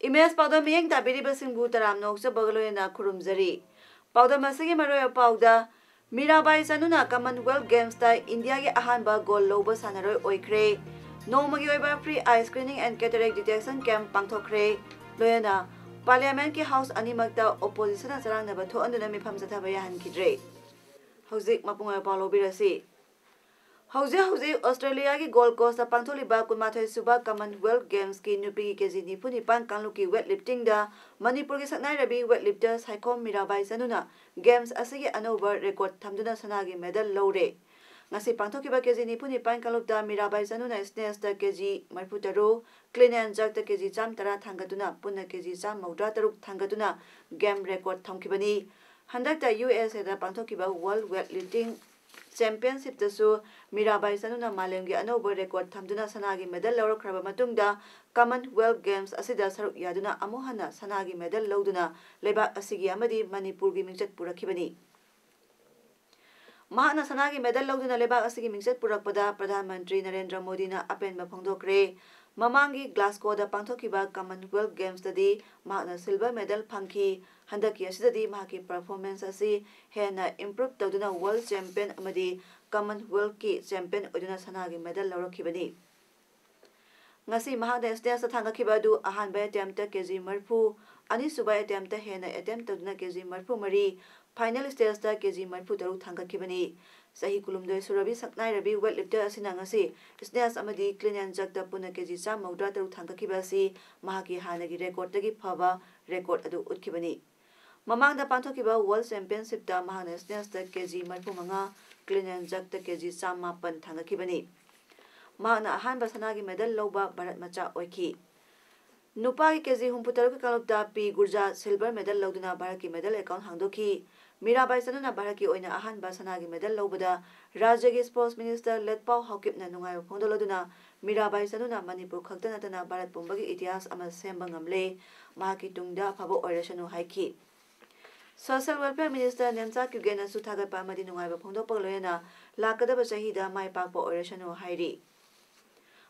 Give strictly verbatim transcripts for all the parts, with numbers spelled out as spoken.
Image ꯄꯥꯎꯗꯝ ꯃꯤꯠꯌꯦꯡ ꯇꯥꯕꯤꯔꯤꯕꯁꯤꯡꯕꯨ ꯇꯔꯥꯝꯅ ꯑꯣꯛꯆꯕꯒ ꯂꯣꯏꯅꯅ ꯈꯨꯔꯨꯝꯖꯔꯤ꯫ ꯄꯥꯎꯗꯝ ꯑꯁꯤꯒꯤ ꯃꯔꯨꯑꯣꯏꯕ ꯄꯥꯎꯗ, ꯃꯤꯔꯥꯕꯥꯏ ꯆꯅꯨꯅ Commonwealth Gamesꯇ ꯏꯟꯗꯤꯌꯥꯒꯤ ꯑꯍꯥꯟꯕ gold ꯂꯧꯕ ꯁꯥꯟꯅꯔꯣꯏ ꯑꯣꯏꯈ꯭ꯔꯦ꯫ ꯅꯣꯡꯃꯒꯤ ꯑꯣꯏꯕ free eye screening and cataract detection camp ꯄꯥꯡꯊꯣꯛꯈ꯭ꯔꯦ꯫ ꯂꯣꯏꯅꯅ Parliamentꯀꯤ house ꯑꯅꯤꯃꯛꯇ oppositionꯅ ꯆꯔꯥꯡꯅꯕ ꯊꯣꯛꯍꯟꯗꯨꯅ ꯃꯤꯐꯝ ꯆꯠꯊꯕ ꯌꯥꯍꯟꯈꯤꯗ꯭ꯔꯦ꯫ ꯍꯧꯖꯤꯛ ꯃꯄꯨꯡ ꯑꯣꯏꯕ ꯄꯥꯎ ꯂꯧꯕꯤꯔꯁꯤ꯫ ꯍꯧꯖꯤꯛ ꯍꯧꯖꯤꯛ ꯑꯣꯁꯇ꯭ꯔꯦꯂꯤꯌꯥꯒꯤ ꯒꯣꯜꯗ ꯀꯣꯁꯇ ꯄꯥꯡꯊꯣꯛꯂꯤꯕ ꯀꯨꯟꯃꯥꯊꯣꯏ ꯁꯨꯕ Commonwealth Gamesꯀꯤ ꯅꯨꯄꯤꯒꯤ ꯀꯦꯖꯤ ꯅꯤꯐꯨ ꯅꯤꯄꯥꯟ ꯀꯥꯡꯂꯨꯞꯀꯤ weightliftingꯗ ꯃꯅꯤꯄꯨꯔꯒꯤ ꯁꯛꯅꯥꯏꯔꯕꯤ weightlifter ꯁꯥꯏꯈꯣꯝ ꯃꯤꯔꯥꯕꯥꯏ ꯆꯅꯨꯅ Games ꯑꯁꯤꯒꯤ ꯑꯅꯧꯕ record ꯊꯝꯗꯨꯅ ꯁꯅꯥꯒꯤ medal ꯂꯧꯔꯦ꯫ ꯉꯁꯤ ꯄꯥꯡꯊꯣꯛꯈꯤꯕ ꯀꯦꯖꯤ ꯅꯤꯐꯨ ꯅꯤꯄꯥꯟ ꯀꯥꯡꯂꯨꯞꯇ ꯃꯤꯔꯥꯕꯥꯏ ꯆꯅꯨꯅ snatchꯇ ꯀꯦꯖꯤ ꯃꯔꯤꯐꯨ ꯇꯔꯨꯛ, clean and jerkꯇ ꯀꯦꯖꯤ ꯆꯥꯝ ꯇꯔꯥ ꯊꯥꯡꯒꯠꯇꯨꯅ ꯄꯨꯟꯅ ꯀꯦꯖꯤ ꯆꯥꯝ ꯃꯧꯗ꯭ꯔꯥ ꯇꯔꯨꯛ ꯊꯥꯡꯒꯠꯇꯨꯅ Game record ꯊꯝꯈꯤꯕꯅꯤ꯫ ꯍꯟꯗꯛꯇ USAꯗ ꯄꯥꯡꯊꯣꯛꯈꯤꯕ World Weightlifting Championshipꯇꯁꯨ ꯃꯤꯔꯥꯕꯥꯏ ꯆꯅꯨꯅ ꯃꯥꯂꯦꯝꯒꯤ ꯑꯅꯧꯕ record ꯊꯝꯗꯨꯅ ꯁꯅꯥꯒꯤ medal ꯂꯧꯔꯛꯈ꯭ꯔꯕ ꯃꯇꯨꯡꯗ Commonwealth Games ꯑꯁꯤꯗ ꯁꯔꯨꯛ ꯌꯥꯗꯨꯅ ꯑꯃꯨꯛ ꯍꯟꯅ ꯁꯅꯥꯒꯤ medal ꯂꯧꯗꯨꯅ ꯂꯩꯕꯥꯛ ꯑꯁꯤꯒꯤ ꯑꯃꯗꯤ ꯃꯅꯤꯄꯨꯔꯒꯤ ꯃꯤꯡꯆꯠ ꯄꯨꯔꯛꯈꯤꯕꯅꯤ꯫ ꯃꯍꯥꯛꯅ ꯁꯅꯥꯒꯤ medal ꯂꯧꯗꯨꯅ ꯂꯩꯕꯥꯛ ꯑꯁꯤꯒꯤ ꯃꯤꯡꯆꯠ ꯄꯨꯔꯛꯄꯗ ꯄ꯭ꯔꯙꯥꯟ ꯃꯟꯇ꯭ꯔꯤ ꯅꯔꯦꯟꯗ꯭ꯔ ꯃꯣꯗꯤꯅ ꯑꯄꯦꯟꯕ ꯐꯣꯡꯗꯣꯛꯈ꯭ꯔꯦ꯫ ꯃꯃꯥꯡꯒꯤ Glasgowꯗ ꯄꯥꯡꯊꯣꯛꯈꯤꯕ Commonwealth Gamesꯇꯗꯤ ꯃꯍꯥꯛꯅ silver medal ꯐꯪꯈꯤ꯫ ꯍꯟꯗꯛꯀꯤ ꯑꯁꯤꯗꯗꯤ ꯃꯍꯥꯛꯀꯤ performance ꯑꯁꯤ ꯍꯦꯟꯅ improve ꯇꯧꯗꯨꯅ World Champion ꯑꯃꯗꯤ Commonwealthꯀꯤ champion ꯑꯣꯏꯗꯨꯅ ꯁꯅꯥꯒꯤ medal ꯂꯧꯔꯛꯈꯤꯕꯅꯤ꯫ ꯉꯁꯤ ꯃꯍꯥꯛꯅ snatchꯇ ꯊꯥꯡꯒꯠꯈꯤꯕ ꯑꯗꯨ ꯑꯍꯥꯟꯕ attemptꯇ ꯀꯦꯖꯤ ꯃꯔꯤꯐꯨ, ꯑꯅꯤꯁꯨꯕ attemptꯇ ꯍꯦꯟꯅ attempt ꯇꯧꯗꯨꯅ ꯀꯦꯖꯤ ꯃꯔꯤꯐꯨ ꯃꯔꯤ, final stageꯇ ꯀꯦꯖꯤ ꯃꯔꯤꯐꯨ ꯇꯔꯨꯛ ꯊꯥꯡꯒꯠꯈꯤꯕꯅꯤ꯫ ꯆꯍꯤ ꯀꯨꯟꯍꯨꯝꯗꯣꯏ ꯁꯨꯔꯕꯤ ꯁꯛꯅꯥꯏꯔꯕꯤ weightlifter ꯑꯁꯤꯅ ꯉꯁꯤ snatch ꯑꯃꯗꯤ clean and jerkꯇ ꯄꯨꯟꯅ ꯀꯦꯖꯤ ꯆꯥꯝ ꯃꯧꯗ꯭ꯔꯥ ꯇꯔꯨꯛ ꯊꯥꯡꯒꯠꯈꯤꯕ ꯑꯁꯤ ꯃꯍꯥꯛꯀꯤ ꯍꯥꯟꯅꯒꯤ recordꯇꯒꯤ ꯐꯕ record ꯑꯗꯨ ꯎꯠꯈꯤꯕꯅꯤ꯫ ꯃꯃꯥꯡꯗ ꯄꯥꯡꯊꯣꯛꯈꯤꯕ World Championshipꯇ ꯃꯍꯥꯛꯅ snatchꯇ ꯀꯦꯖꯤ ꯃꯔꯤꯐꯨ ꯃꯉꯥ, clean and jerkꯇ ꯀꯦꯖꯤ ꯆꯥꯝꯃꯥꯄꯟ ꯊꯥꯡꯒꯠꯈꯤꯕꯅꯤ꯫ ꯃꯍꯥꯛꯅ ꯑꯍꯥꯟꯕ ꯁꯅꯥꯒꯤ medal ꯂꯧꯕ ꯚꯥꯔꯠ ꯃꯆꯥ ꯑꯣꯏꯈꯤ꯫ ꯅꯨꯄꯥꯒꯤ ꯀꯦꯖꯤ ꯍꯨꯝꯐꯨ ꯇꯔꯨꯛꯀꯤ ꯀꯥꯡꯂꯨꯞꯇ ꯄꯤ ꯒꯨꯔꯖꯥ silver medal ꯂꯧꯗꯨꯅ ꯚꯥꯔꯠꯀꯤ medal account ꯍꯥꯡꯗꯣꯛꯈꯤ꯫ ꯃꯤꯔꯥꯕꯥꯏ ꯆꯅꯨꯅ ꯚꯥꯔꯠꯀꯤ ꯑꯣꯏꯅ ꯑꯍꯥꯟꯕ ꯁꯅꯥꯒꯤ medal ꯂꯧꯕꯗ ꯔꯥꯖ꯭ꯌꯒꯤ sports minister ꯂꯦꯠꯄꯥꯎ ꯍꯥꯎꯀꯤꯞꯅ ꯅꯨꯡꯉꯥꯏꯕ ꯐꯣꯡꯗꯣꯛꯂꯗꯨꯅ, ꯃꯤꯔꯥꯕꯥꯏ ꯆꯅꯨꯅ ꯃꯅꯤꯄꯨꯔ ꯈꯛꯇ ꯅꯠꯇꯅ ꯚꯥꯔꯠ ꯄꯨꯝꯕꯒꯤ ꯏꯇꯤꯍꯥꯁ ꯑꯃ ꯁꯦꯝꯕ ꯉꯝꯂꯦ, ꯃꯍꯥꯛꯀꯤ ꯇꯨꯡꯗ ꯑꯐꯕ ꯑꯣꯏꯔꯁꯅꯨ ꯍꯥꯏꯈꯤ꯫ Social Welfare Minister ꯅꯦꯝꯆꯥ ꯀ꯭ꯌꯨꯒꯦꯟꯅꯁꯨ ꯊꯥꯒꯠꯄ ꯑꯃꯗꯤ ꯅꯨꯡꯉꯥꯏꯕ ꯐꯣꯡꯗꯣꯛꯄꯒ ꯂꯣꯏꯅꯅ ꯂꯥꯛꯀꯗꯕ ꯆꯍꯤꯗ ꯃꯥꯏ ꯄꯥꯛꯄ ꯑꯣꯏꯔꯁꯅꯨ ꯍꯥꯏꯔꯤ꯫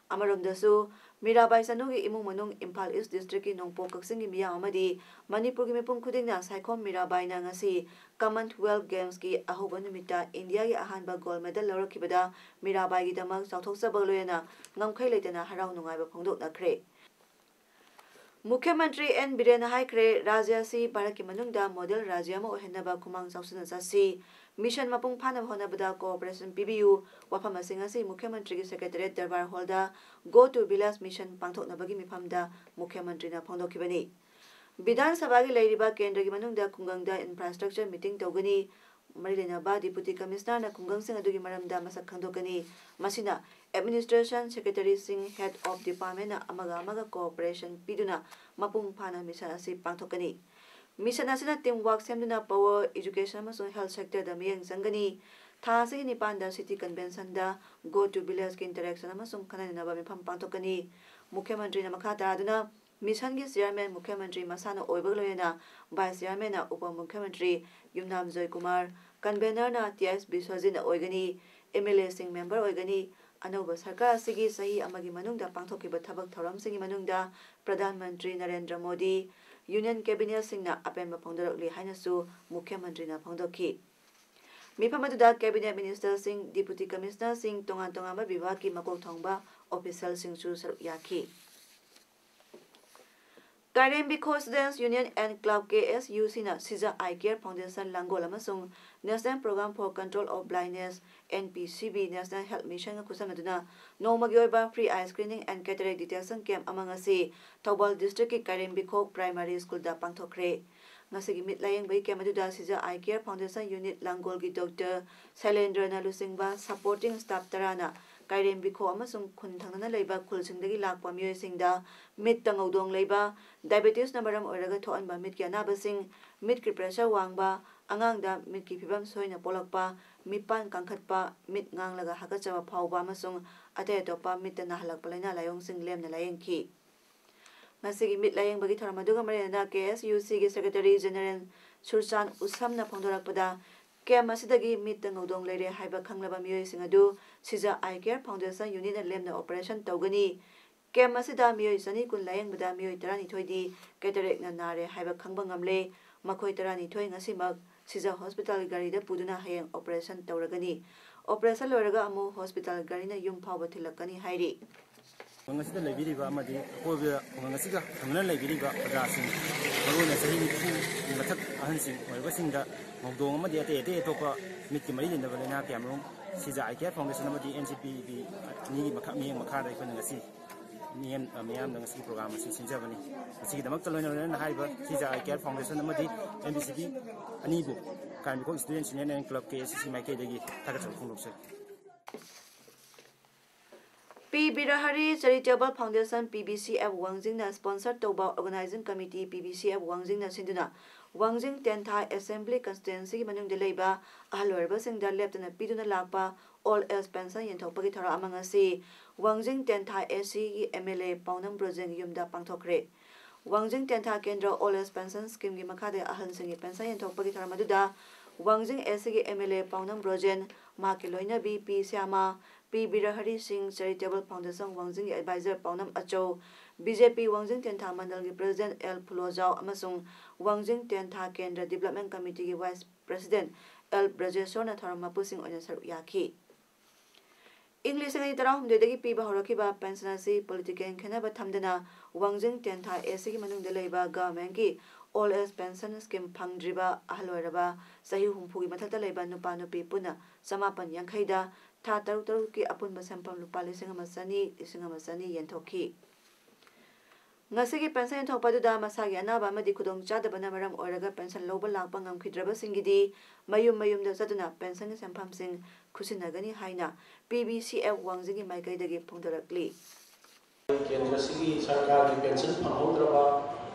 ꯑꯃꯔꯣꯝꯗꯁꯨ, ꯃꯤꯔꯥꯕꯥꯏ ꯆꯅꯨꯒꯤ ꯏꯃꯨꯡ ꯃꯅꯨꯡ ꯏꯝꯐꯥꯜ East districtꯀꯤ ꯅꯣꯡꯄꯣꯛ ꯀꯛꯆꯤꯡꯒꯤ ꯃꯤꯌꯥꯝ ꯑꯃꯗꯤ ꯃꯅꯤꯄꯨꯔꯒꯤ ꯃꯤꯄꯨꯝ ꯈꯨꯗꯤꯡꯅ ꯁꯥꯏꯈꯣꯝ ꯃꯤꯔꯥꯕꯥꯏꯅ ꯉꯁꯤ Commonwealth Gamesꯀꯤ ꯑꯍꯧꯕ ꯅꯨꯃꯤꯠꯇ ꯏꯟꯗꯤꯌꯥꯒꯤ ꯑꯍꯥꯟꯕ gold medal ꯂꯧꯔꯛꯈꯤꯕꯗ ꯃꯤꯔꯥꯕꯥꯏꯒꯤꯗꯃꯛ ꯆꯥꯎꯊꯣꯛꯆꯕꯒ ꯂꯣꯏꯅꯅ ꯉꯝꯈꯩ ꯂꯩꯇꯅ ꯍꯔꯥꯎ ꯅꯨꯡꯉꯥꯏꯕ ꯐꯣꯡꯗꯣꯛꯅꯈ꯭ꯔꯦ꯫ ꯃꯨꯈ꯭ꯌ ꯃꯟꯇ꯭ꯔꯤ ꯑꯦꯟ ꯕꯤꯔꯦꯟꯅ ꯍꯥꯏꯈ꯭ꯔꯦ, ꯔꯥꯖ꯭ꯌ ꯑꯁꯤ ꯚꯥꯔꯠꯀꯤ ꯃꯅꯨꯡꯗ model ꯔꯥꯖ꯭ꯌ ꯑꯃ ꯑꯣꯏꯍꯟꯅꯕ ꯈꯨꯃꯥꯡ ꯆꯥꯎꯁꯤꯟꯅ ꯆꯠꯁꯤ, mission ꯃꯄꯨꯡ ꯐꯥꯅꯕ ꯍꯣꯠꯅꯕꯗ cooperation ꯄꯤꯕꯤꯌꯨ꯫ ꯋꯥꯐꯝ ꯑꯁꯤ ꯉꯁꯤ ꯃꯨꯈ꯭ꯌ ꯃꯟꯇ꯭ꯔꯤꯒꯤ secretariat darbar hallꯗ Go to Village mission ꯄꯥꯡꯊꯣꯛꯅꯕꯒꯤ ꯃꯤꯐꯝꯗ ꯃꯨꯈ꯭ꯌ ꯃꯟꯇ꯭ꯔꯤꯅ ꯐꯣꯡꯗꯣꯛꯈꯤꯕꯅꯤ꯫ ꯕꯤꯙꯥꯟ ꯁꯚꯥꯒꯤ ꯂꯩꯔꯤꯕ ꯀꯦꯟꯗ꯭ꯔꯒꯤ ꯃꯅꯨꯡꯗ ꯈꯨꯡꯒꯪꯗ infrastructure meeting ꯇꯧꯒꯅꯤ꯫ ꯃꯔꯤ ꯂꯩꯅꯕ Deputy Commissionerꯅ ꯈꯨꯡꯒꯪꯁꯤꯡ ꯑꯗꯨꯒꯤ ꯃꯔꯝꯗ ꯃꯁꯛ ꯈꯪꯗꯣꯛꯀꯅꯤ꯫ ꯃꯁꯤꯅ administration secretaryꯁꯤꯡ, head of departmentꯅ ꯑꯃꯒ ꯑꯃꯒ cooperation ꯄꯤꯗꯨꯅ ꯃꯄꯨꯡ ꯐꯥꯅ mission ꯑꯁꯤ ꯄꯥꯡꯊꯣꯛꯀꯅꯤ꯫ Mission ꯑꯁꯤꯅ team work ꯁꯦꯝꯗꯨꯅ power, education ꯑꯃꯁꯨꯡ health sectorꯗ ꯃꯤꯠꯌꯦꯡ ꯆꯪꯒꯅꯤ꯫ ꯊꯥ ꯑꯁꯤꯒꯤ ꯅꯤꯄꯥꯟꯗ city conventionꯗ Go to Villageꯀꯤ interaction ꯑꯃꯁꯨꯡ ꯈꯟꯅ ꯅꯩꯅꯕ ꯃꯤꯐꯝ ꯄꯥꯡꯊꯣꯛꯀꯅꯤ꯫ ꯃꯨꯈ꯭ꯌ ꯃꯟꯇ꯭ꯔꯤꯅ ꯃꯈꯥ ꯇꯥꯗꯨꯅ missionꯒꯤ chairman ꯃꯨꯈ꯭ꯌ ꯃꯟꯇ꯭ꯔꯤ ꯃꯁꯥꯅ ꯑꯣꯏꯕꯒ ꯂꯣꯏꯅꯅ vice chairmanꯅ ꯎꯄ ꯃꯨꯈ꯭ꯌ ꯃꯟꯇ꯭ꯔꯤ ꯌꯨꯝꯅꯥꯝ ꯖꯣꯏꯀꯨꯃꯥꯔ, convenerꯅ ꯇꯤ ꯑꯦꯁ ꯕꯤꯁ꯭ꯋꯖꯤꯠꯅ ꯑꯣꯏꯒꯅꯤ, MLAꯁꯤꯡ member ꯑꯣꯏꯒꯅꯤ꯫ ꯑꯅꯧꯕ ꯁꯔꯀꯥꯔ ꯑꯁꯤꯒꯤ ꯆꯍꯤ ꯑꯃꯒꯤ ꯃꯅꯨꯡꯗ ꯄꯥꯡꯊꯣꯛꯈꯤꯕ ꯊꯕꯛ ꯊꯧꯔꯝꯁꯤꯡꯒꯤ ꯃꯅꯨꯡꯗ ꯄ꯭ꯔꯙꯥꯟ ꯃꯟꯇ꯭ꯔꯤ ꯅꯔꯦꯟꯗ꯭ꯔ ꯃꯣꯗꯤ, union cabinetꯁꯤꯡꯅ ꯑꯄꯦꯟꯕ ꯐꯣꯡꯗꯣꯔꯛꯂꯤ ꯍꯥꯏꯅꯁꯨ ꯃꯨꯈ꯭ꯌ ꯃꯟꯇ꯭ꯔꯤꯅ ꯐꯣꯡꯗꯣꯛꯈꯤ꯫ ꯃꯤꯐꯝ ꯑꯗꯨꯗ cabinet ministerꯁꯤꯡ, deputy commissionerꯁꯤꯡ, ꯇꯣꯉꯥꯟ ꯇꯣꯉꯥꯟꯕ ꯕꯤꯚꯥꯒꯀꯤ ꯃꯀꯣꯛ ꯊꯣꯡꯕ officialꯁꯤꯡꯁꯨ ꯁꯔꯨꯛ ꯌꯥꯈꯤ꯫ Kairembikhok Students Union and Club, K S U ꯁꯤꯅ ꯁꯤꯖ Eye Care Foundation ꯂꯥꯡꯒꯣꯜ ꯑꯃꯁꯨꯡ National Program for Control of Blindness, NPCB, National Health Missionꯒ ꯈꯨꯠꯁꯝꯅꯗꯨꯅ ꯅꯣꯡꯃꯒꯤ ꯑꯣꯏꯕ free eye screening and cataract detection camp ꯑꯃ ꯉꯁꯤ ꯊꯧꯕꯥꯜ districtꯀꯤ ꯀꯥꯏꯔꯦꯝꯕꯤꯈꯣꯛ Primary Schoolꯗ ꯄꯥꯡꯊꯣꯛꯈ꯭ꯔꯦ꯫ ꯉꯁꯤꯒꯤ ꯃꯤꯠ ꯂꯥꯌꯦꯡꯕꯒꯤ camp ꯑꯗꯨꯗ ꯁꯤꯖ Eye Care Foundation Unit ꯂꯥꯡꯒꯣꯜꯒꯤ Doctor ꯁꯩꯂꯦꯟꯗ꯭ꯔꯅ ꯂꯨꯆꯤꯡꯕ supporting staff ꯇꯔꯥꯅ ꯀꯥꯏꯔꯦꯝꯕꯤꯈꯣꯛ ꯑꯃꯁꯨꯡ ꯈꯨꯟ ꯊꯪꯅꯅ ꯂꯩꯕ ꯈꯨꯜꯁꯤꯡꯗꯒꯤ ꯂꯥꯛꯄ ꯃꯤꯑꯣꯏꯁꯤꯡꯗ ꯃꯤꯠꯇ ꯉꯧꯗꯣꯡ ꯂꯩꯕ, diabetesꯅ ꯃꯔꯝ ꯑꯣꯏꯔꯒ ꯊꯣꯛꯍꯟꯕ ꯃꯤꯠꯀꯤ ꯑꯅꯥꯕꯁꯤꯡ, ꯃꯤꯠꯀꯤ pressure ꯋꯥꯡꯕ, ꯑꯉꯥꯡꯗ ꯃꯤꯠꯀꯤ ꯐꯤꯕꯝ ꯁꯣꯏꯅ ꯄꯣꯛꯂꯛꯄ, ꯃꯤꯠꯄꯥꯟ ꯀꯥꯡꯈꯠꯄ, ꯃꯤꯠ ꯉꯥꯡꯂꯒ ꯍꯥꯀꯠꯆꯕ ꯐꯥꯎꯕ ꯑꯃꯁꯨꯡ ꯑꯇꯩ ꯑꯇꯣꯞꯄ ꯃꯤꯠꯇ ꯅꯥꯍꯜꯂꯛꯄ ꯂꯥꯏꯅꯥ ꯂꯥꯏꯑꯣꯡꯁꯤꯡ ꯂꯦꯝꯅ ꯂꯥꯌꯦꯡꯈꯤ꯫ ꯉꯁꯤꯒꯤ ꯃꯤꯠ ꯂꯥꯌꯦꯡꯕꯒꯤ ꯊꯧꯔꯝ ꯑꯗꯨꯒ ꯃꯔꯤ ꯂꯩꯅꯅ ꯀꯦ ꯑꯦꯁ ꯌꯨ ꯁꯤꯒꯤ ꯁꯦꯀ꯭ꯔꯦꯇꯔꯤ ꯖꯦꯅꯦꯔꯦꯜ ꯁꯨꯔꯆꯥꯟ ꯎꯁꯝꯅ ꯐꯣꯡꯗꯣꯔꯛꯄꯗ, ꯀꯦꯝ ꯑꯁꯤꯗꯒꯤ ꯃꯤꯠꯇ ꯉꯧꯗꯣꯡ ꯂꯩꯔꯦ ꯍꯥꯏꯕ ꯈꯪꯂꯕ ꯃꯤꯑꯣꯏꯁꯤꯡ ꯑꯗꯨ ꯁꯤꯖꯥ ꯑꯥꯏ ꯀꯦꯌꯔ ꯐꯥꯎꯟꯗꯦꯁꯟ ꯌꯨꯅꯤꯠꯅ ꯂꯦꯝꯅ ꯑꯣꯄꯔꯦꯁꯟ ꯇꯧꯒꯅꯤ꯫ ꯀꯦꯝ ꯑꯁꯤꯗ ꯃꯤꯑꯣꯏ ꯆꯅꯤ ꯀꯨꯟ ꯂꯥꯌꯦꯡꯕꯗ ꯃꯤꯑꯣꯏ ꯇꯔꯥꯅꯤꯊꯣꯏꯗꯤ ꯀꯦꯇꯔꯦꯛꯅ ꯅꯥꯔꯦ ꯍꯥꯏꯕ ꯈꯪꯕ ꯉꯝꯂꯦ꯫ ꯃꯈꯣꯏ ꯇꯔꯥꯅꯤꯊꯣꯏ ꯉꯁꯤꯃꯛ ꯁꯤꯖꯥ ꯍꯣꯁꯄꯤꯇꯥꯜꯒꯤ ꯒꯥꯔꯤꯗ ꯄꯨꯗꯨꯅ ꯍꯌꯦꯡ ꯑꯣꯄꯔꯦꯁꯟ ꯇꯧꯔꯒꯅꯤ꯫ ꯑꯣꯄꯔꯦꯁꯟ ꯂꯣꯏꯔꯒ ꯑꯃꯨꯛ ꯍꯣꯁꯄꯤꯇꯥꯜ ꯒꯥꯔꯤꯅ ꯌꯨꯝ ꯐꯥꯎꯕ ꯊꯤꯜꯂꯛꯀꯅꯤ ꯍꯥꯏꯔꯤ꯫ ꯈꯨꯡꯒꯪ ꯑꯁꯤꯗ ꯂꯩꯕꯤꯔꯤꯕ ꯑꯃꯗꯤ ꯑꯀꯣꯏꯕꯗ ꯈꯨꯡꯒꯪ ꯑꯁꯤꯒ ꯊꯪꯅꯅ ꯂꯩꯕꯤꯔꯤꯕ ꯄ꯭ꯔꯖꯥꯁꯤꯡ, ꯃꯔꯨꯑꯣꯏꯅ ꯆꯍꯤ ꯅꯤꯐꯨꯒꯤ ꯃꯊꯛ ꯑꯍꯟꯁꯤꯡ ꯑꯣꯏꯔꯕꯁꯤꯡꯗ ꯉꯧꯗꯣꯡ ꯑꯃꯗꯤ ꯑꯇꯩ ꯑꯇꯩ ꯑꯇꯣꯞꯄ ꯃꯤꯠꯀꯤ ꯃꯔꯤ ꯂꯩꯅꯕ ꯂꯥꯏꯅꯥ ꯀꯌꯥꯃꯔꯨꯝ ꯁꯤꯖꯥ ꯑꯥꯏ ꯀꯦꯌꯔ ꯐꯥꯎꯟꯗꯦꯁꯟ ꯑꯃꯗꯤ ꯑꯦꯟ ꯁꯤ ꯄꯤꯒꯤ ꯑꯅꯤꯒꯤ ꯃꯈꯥ, ꯃꯤꯠꯌꯦꯡ ꯃꯈꯥꯗ ꯑꯩꯈꯣꯏꯅ ꯉꯁꯤ ꯃꯤꯌꯥꯝ, ꯃꯤꯌꯥꯝꯗ ꯉꯁꯤꯒꯤ ꯄ꯭ꯔꯣꯒ꯭ꯔꯥꯝ ꯑꯁꯤ ꯁꯤꯟꯖꯕꯅꯤ꯫ ꯃꯁꯤꯒꯤꯗꯃꯛꯇ ꯂꯣꯏꯅ ꯂꯣꯏꯅꯅ ꯍꯥꯏꯔꯤꯕ ꯁꯤꯖꯥ ꯑꯥꯏ ꯀꯦꯌꯔ ꯐꯥꯎꯟꯗꯦꯁꯟ ꯑꯃꯗꯤ ꯑꯦꯟ ꯕꯤ ꯁꯤ ꯄꯤ ꯑꯅꯤꯕꯨ ꯈꯥꯏꯃꯤꯈꯣꯛ students union and club, K S C C, ꯃꯥꯏꯀꯩꯗꯒꯤ ꯊꯥꯒꯠꯆꯕ ꯐꯣꯡꯗꯣꯛꯆꯔꯤ꯫ P Birahari charitable foundation, P B C F, ꯋꯥꯡꯖꯤꯡꯅ ꯁ꯭ꯄꯣꯟꯁꯔ ꯇꯧꯕ organising committee, P B C F, ꯋꯥꯡꯖꯤꯡꯅ ꯁꯤꯟꯗꯨꯅ ꯋꯥꯡꯖꯤꯡ ꯇꯦꯟꯊꯥ ꯑꯦꯁꯦꯝꯕ꯭ꯂꯤ ꯀꯟꯁꯇꯤꯇ꯭ꯋꯦꯟꯁꯤꯒꯤ ꯃꯅꯨꯡꯗ ꯂꯩꯕ ꯑꯍꯜ ꯑꯣꯏꯔꯕꯁꯤꯡꯗ ꯂꯦꯞꯇꯅ ꯄꯤꯗꯨꯅ ꯂꯥꯛꯄ ꯑꯣꯜ ꯑꯦꯖ ꯄꯦꯟꯁꯟ ꯌꯦꯟꯊꯣꯛꯄꯒꯤ ꯊꯧꯔꯝ ꯑꯃ ꯉꯁꯤ ꯋꯥꯡꯖꯤꯡ ꯇꯦꯟꯊꯥ ꯑꯦ ꯁꯤꯒꯤ ꯑꯦꯝ ꯑꯦꯜ ꯑꯦ ꯄꯥꯎꯅꯝ ꯕ꯭ꯔꯣꯖꯦꯟꯒꯤ ꯌꯨꯝꯗ ꯄꯥꯡꯊꯣꯛꯈ꯭ꯔꯦ꯫ ꯋꯥꯡꯖꯤꯡ ꯇꯦꯟꯊꯥ ꯀꯦꯟꯗ꯭ꯔ ꯑꯣꯜ ꯑꯦꯖ ꯄꯦꯟꯁꯟ ꯁ꯭ꯀꯤꯝꯒꯤ ꯃꯈꯥꯗ ꯑꯍꯜꯁꯤꯡꯒꯤ ꯄꯦꯟꯁꯟ ꯌꯦꯟꯊꯣꯛꯄꯒꯤ ꯊꯧꯔꯝ ꯑꯗꯨꯗ ꯋꯥꯡꯖꯤꯡ ꯑꯦ ꯁꯤꯒꯤ ꯑꯦꯝ ꯑꯦꯜ ꯑꯦ ꯄꯥꯎꯅꯝ ꯕ꯭ꯔꯣꯖꯦꯟ, ꯃꯍꯥꯛꯀꯤ ꯂꯣꯏꯅꯕꯤ ꯄꯤ ꯁ꯭ꯌꯥꯃꯥ, ꯄꯤ ꯕꯤꯔꯍꯔꯤ ꯁꯤꯡ, ꯆꯦꯔꯤꯇꯦꯕꯜ ꯐꯥꯎꯟꯗꯦꯁꯟ ꯋꯥꯡꯖꯤꯡꯒꯤ ꯑꯦꯗꯚꯥꯏꯖꯔ ꯄꯥꯎꯅꯝ ꯑꯆꯧ, ꯕꯤ ꯖꯦ ꯄꯤ ꯋꯥꯡꯖꯤꯡ ꯇꯦꯟꯊꯥ ꯃꯟꯗꯜꯒꯤ ꯄ꯭ꯔꯦꯁꯤꯗꯦꯟꯠ ꯑꯦꯜ ꯐꯨꯂꯣꯖꯥꯎ ꯑꯃꯁꯨꯡ ꯋꯥꯡꯖꯤꯡ ꯇꯦꯟꯊꯥ ꯀꯦꯟꯗ꯭ꯔ ꯗꯤꯕ꯭ꯂꯞꯃꯦꯟꯠ ꯀꯃꯤꯇꯤꯒꯤ ꯚꯥꯏꯁ ꯄ꯭ꯔꯦꯁꯤꯗꯦꯟꯠ ꯑꯦꯜ ꯕ꯭ꯔꯖꯦꯁꯣꯔꯅ ꯊꯧꯔꯝ ꯃꯄꯨꯁꯤꯡ ꯑꯣꯏꯅ ꯁꯔꯨꯛ ꯌꯥꯈꯤ꯫ ꯏꯪ ꯂꯤꯁꯤꯡ ꯑꯅꯤ ꯇꯔꯥꯍꯨꯝꯗꯣꯏꯗꯒꯤ ꯄꯤꯕ ꯍꯧꯔꯛꯈꯤꯕ ꯄꯦꯟꯁꯟ ꯑꯁꯤ ꯄꯣꯂꯤꯇꯤꯀꯦꯜ ꯈꯦꯟꯅꯕ ꯊꯝꯗꯅ ꯋꯥꯡꯖꯤꯡ ꯇꯦꯟꯊꯥ ꯑꯦ ꯁꯤꯒꯤ ꯃꯅꯨꯡꯗ ꯂꯩꯕ ꯒꯚꯔꯟꯃꯦꯟꯠꯀꯤ ꯑꯣꯜ ꯑꯦꯖ ꯄꯦꯟꯁꯟ ꯁ꯭ꯀꯤꯝ ꯐꯪꯗ꯭ꯔꯤꯕ ꯑꯍꯜ ꯑꯣꯏꯔꯕ ꯆꯍꯤ ꯍꯨꯝꯐꯨꯒꯤ ꯃꯊꯛꯇ ꯂꯩꯕ ꯅꯨꯄꯥ ꯅꯨꯄꯤ ꯄꯨꯟꯅ ꯆꯃꯥꯄꯟ ꯌꯥꯡꯈꯩꯗ ꯊꯥ ꯇꯔꯨꯛ ꯇꯔꯨꯛꯀꯤ ꯑꯄꯨꯟꯕ ꯁꯦꯟꯐꯝ ꯂꯨꯄꯥ ꯂꯤꯁꯤꯡ ꯑꯃ ꯆꯅꯤ, ꯂꯤꯁꯤꯡ ꯑꯃ ꯆꯅꯤ ꯌꯦꯟꯊꯣꯛꯈꯤ꯫ ꯉꯁꯤꯒꯤ ꯄꯦꯟꯁꯟ ꯌꯦꯟꯊꯣꯛꯄ ꯑꯗꯨꯗ ꯃꯁꯥꯒꯤ ꯑꯅꯥꯕ ꯑꯃꯗꯤ ꯈꯨꯗꯣꯡꯆꯥꯗꯕꯅ ꯃꯔꯝ ꯑꯣꯏꯔꯒ ꯄꯦꯟꯁꯟ ꯂꯧꯕ ꯂꯥꯛꯄ ꯉꯝꯈꯤꯗ꯭ꯔꯕꯁꯤꯡꯒꯤꯗꯤ ꯃꯌꯨꯝ ꯃꯌꯨꯝꯗ ꯆꯠꯇꯨꯅ ꯄꯦꯟꯁꯟꯒꯤ ꯁꯦꯟꯐꯝꯁꯤꯡ ꯈꯨꯠꯁꯤꯟꯅꯒꯅꯤ ꯍꯥꯏꯅ ꯄꯤ ꯕꯤ ꯁꯤ ꯑꯦꯐ ꯋꯥꯡꯖꯤꯡꯒꯤ ꯃꯥꯏꯀꯩꯗꯒꯤ ꯐꯣꯡꯗꯣꯔꯛꯂꯤ꯫ ꯀꯦꯟꯗ꯭ꯔꯁꯤꯒꯤ ꯁꯔꯀꯥꯔꯒꯤ ꯄꯦꯟꯁꯟ ꯐꯪꯍꯧꯗ꯭ꯔꯕ,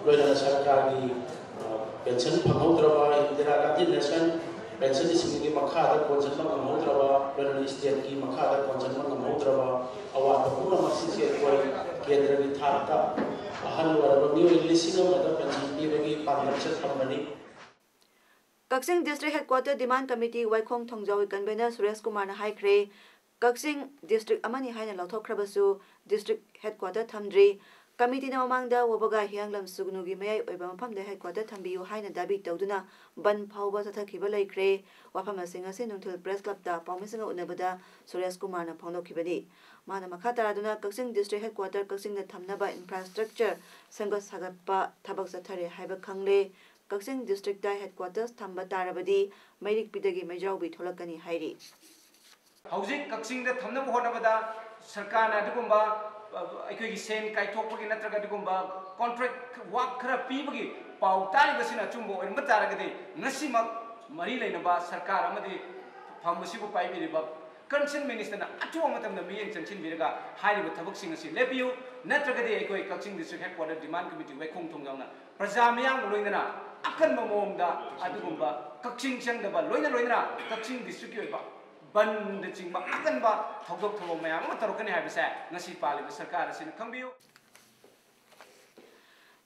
ꯂꯣꯏꯅꯅ ꯁꯔꯀꯥꯔꯒꯤ, ꯑ, ꯄꯦꯟꯁꯟ ꯐꯪꯍꯧꯗ꯭ꯔꯕ, ꯏꯟꯗꯤꯔꯥ ꯒꯥꯟꯙꯤ ꯅꯦꯁꯅꯦꯜ ꯄꯦꯟꯁꯟ ꯁ꯭ꯀꯤꯝꯒꯤ ꯃꯈꯥꯗ ꯀꯣꯟꯁꯤꯟꯕ ꯉꯝꯍꯧꯗ꯭ꯔꯕ, ꯔꯦꯜꯋꯦ ꯁ꯭ꯇꯦꯠꯀꯤ ꯃꯈꯥꯗ ꯀꯣꯟꯁꯤꯟꯕ ꯉꯝꯍꯧꯗ꯭ꯔꯕ ꯑꯋꯥꯠꯄ ꯄꯨꯝꯅꯃꯛꯁꯤꯡꯁꯦ ꯑꯩꯈꯣꯏ ꯀꯦꯟꯗ꯭ꯔꯒꯤ ꯊꯥꯛꯇ ꯑꯍꯜ ꯑꯣꯏꯔꯕ ꯃꯤꯑꯣꯏ ꯂꯤꯁꯤꯡ ꯑꯃꯗ ꯄꯦꯟꯁꯟ ꯄꯤꯕꯒꯤ ꯄꯥꯟꯗꯝꯁꯦ ꯊꯝꯕꯅꯤ꯫ ꯀꯛꯆꯤꯡ District Headquarter Demand Committee ꯋꯥꯏꯈꯣꯡ ꯊꯣꯡꯖꯥꯎꯒꯤ convener Suresh ꯀꯨꯃꯥꯔꯅ ꯍꯥꯏꯈ꯭ꯔꯦ, ꯀꯛꯆꯤꯡ district ꯑꯃꯅꯤ ꯍꯥꯏꯅ ꯂꯥꯎꯊꯣꯛꯈ꯭ꯔꯕꯁꯨ district headquarter ꯊꯝꯗ꯭ꯔꯤ꯫ Committeeꯅ ꯃꯃꯥꯡꯗ ꯋꯥꯕꯒꯥ ꯍꯤꯌꯥꯡꯂꯝ ꯁꯨꯒꯅꯨꯒꯤ ꯃꯌꯥꯏ ꯑꯣꯏꯕ ꯃꯐꯝꯗ headquarter ꯊꯝꯕꯤꯌꯨ ꯍꯥꯏꯅ ꯗꯥꯕꯤ ꯇꯧꯗꯨꯅ ꯕꯟꯗ ꯐꯥꯎꯕ ꯆꯠꯊꯈꯤꯕ ꯂꯩꯈ꯭ꯔꯦ꯫ ꯋꯥꯐꯝ ꯑꯁꯤꯡ ꯑꯁꯤ ꯅꯨꯡꯊꯤꯜ Press Clubꯇ ꯄꯥꯎꯃꯤꯁꯤꯡꯒ ꯎꯅꯕꯗ ꯁꯨꯔꯦꯁ ꯀꯨꯃꯥꯔꯅ ꯐꯣꯡꯗꯣꯛꯈꯤꯕꯅꯤ꯫ ꯃꯥꯅ ꯃꯈꯥ ꯇꯥꯔꯗꯨꯅ ꯀꯛꯆꯤꯡ District Headquarter ꯀꯛꯆꯤꯡꯗ ꯊꯝꯅꯕ infrastructure ꯁꯦꯝꯒꯠ ꯁꯥꯒꯠꯄ ꯊꯕꯛ ꯆꯠꯊꯔꯦ ꯍꯥꯏꯕ ꯈꯪꯂꯦ꯫ ꯀꯛꯆꯤꯡ districtꯇ headquarters ꯊꯝꯕ ꯇꯥꯔꯕꯗꯤ ꯃꯩꯔꯤꯛꯄꯤꯗꯒꯤ ꯃꯩꯖꯥꯎꯕꯤ ꯊꯣꯛꯂꯛꯀꯅꯤ ꯍꯥꯏꯔꯤ꯫ ꯍꯧꯖꯤꯛ ꯀꯛꯆꯤꯡꯗ ꯊꯝꯅꯕ ꯍꯣꯠꯅꯕꯗ ꯁꯔꯀꯥꯔꯅ ꯑꯗꯨꯒꯨꯝꯕ, ꯑ, ꯑꯩꯈꯣꯏꯒꯤ ꯁꯦꯟ ꯀꯥꯏꯊꯣꯛꯄꯒꯤ ꯅꯠꯇ꯭ꯔꯒ ꯑꯗꯨꯒꯨꯝꯕ contract work ꯈꯔ ꯄꯤꯕꯒꯤ ꯄꯥꯎ ꯇꯥꯔꯤꯕꯁꯤꯅ ꯑꯆꯨꯝꯕ ꯑꯣꯏꯔꯝꯕ ꯇꯥꯔꯒꯗꯤ, ꯉꯁꯤꯃꯛ ꯃꯔꯤ ꯂꯩꯅꯕ ꯁꯔꯀꯥꯔ ꯑꯃꯗꯤ ꯐꯝ ꯑꯁꯤꯕꯨ ꯄꯥꯏꯕꯤꯔꯤꯕ concerned ministerꯅ ꯑꯊꯨꯕ ꯃꯇꯝꯗ ꯃꯤꯠꯌꯦꯡ ꯆꯪꯁꯤꯟꯕꯤꯔꯒ ꯍꯥꯏꯔꯤꯕ ꯊꯕꯛꯁꯤꯡ ꯑꯁꯤ ꯂꯦꯞꯄꯤꯌꯨ, ꯅꯠꯇ꯭ꯔꯒꯗꯤ ꯑꯩꯈꯣꯏ ꯀꯛꯆꯤꯡ District Headquarter Demand Committee ꯋꯥꯏꯈꯣꯡ ꯊꯣꯡꯖꯥꯎꯅ ꯄ꯭ꯔꯖꯥ ꯃꯤꯌꯥꯝꯒ ꯂꯣꯏꯅꯅ ꯑꯀꯟꯕ ꯃꯑꯣꯡꯗ ꯑꯗꯨꯒꯨꯝꯕ ꯀꯛꯆꯤꯡ ꯆꯪꯗꯕ, ꯂꯣꯏꯅ ꯂꯣꯏꯅꯅ ꯀꯛꯆꯤꯡ districtꯀꯤ ꯑꯣꯏꯕ ꯕꯟꯗꯆꯤꯡꯕ ꯑꯀꯟꯕ ꯊꯧꯗꯣꯛ ꯊꯧꯔꯝ ꯃꯌꯥꯝ ꯑꯃ ꯇꯧꯔꯛꯀꯅꯤ ꯍꯥꯏꯕꯁꯦ ꯉꯁꯤ ꯄꯥꯜꯂꯤꯕ ꯁꯔꯀꯥꯔ ꯑꯁꯤꯅ ꯈꯪꯕꯤꯌꯨ꯫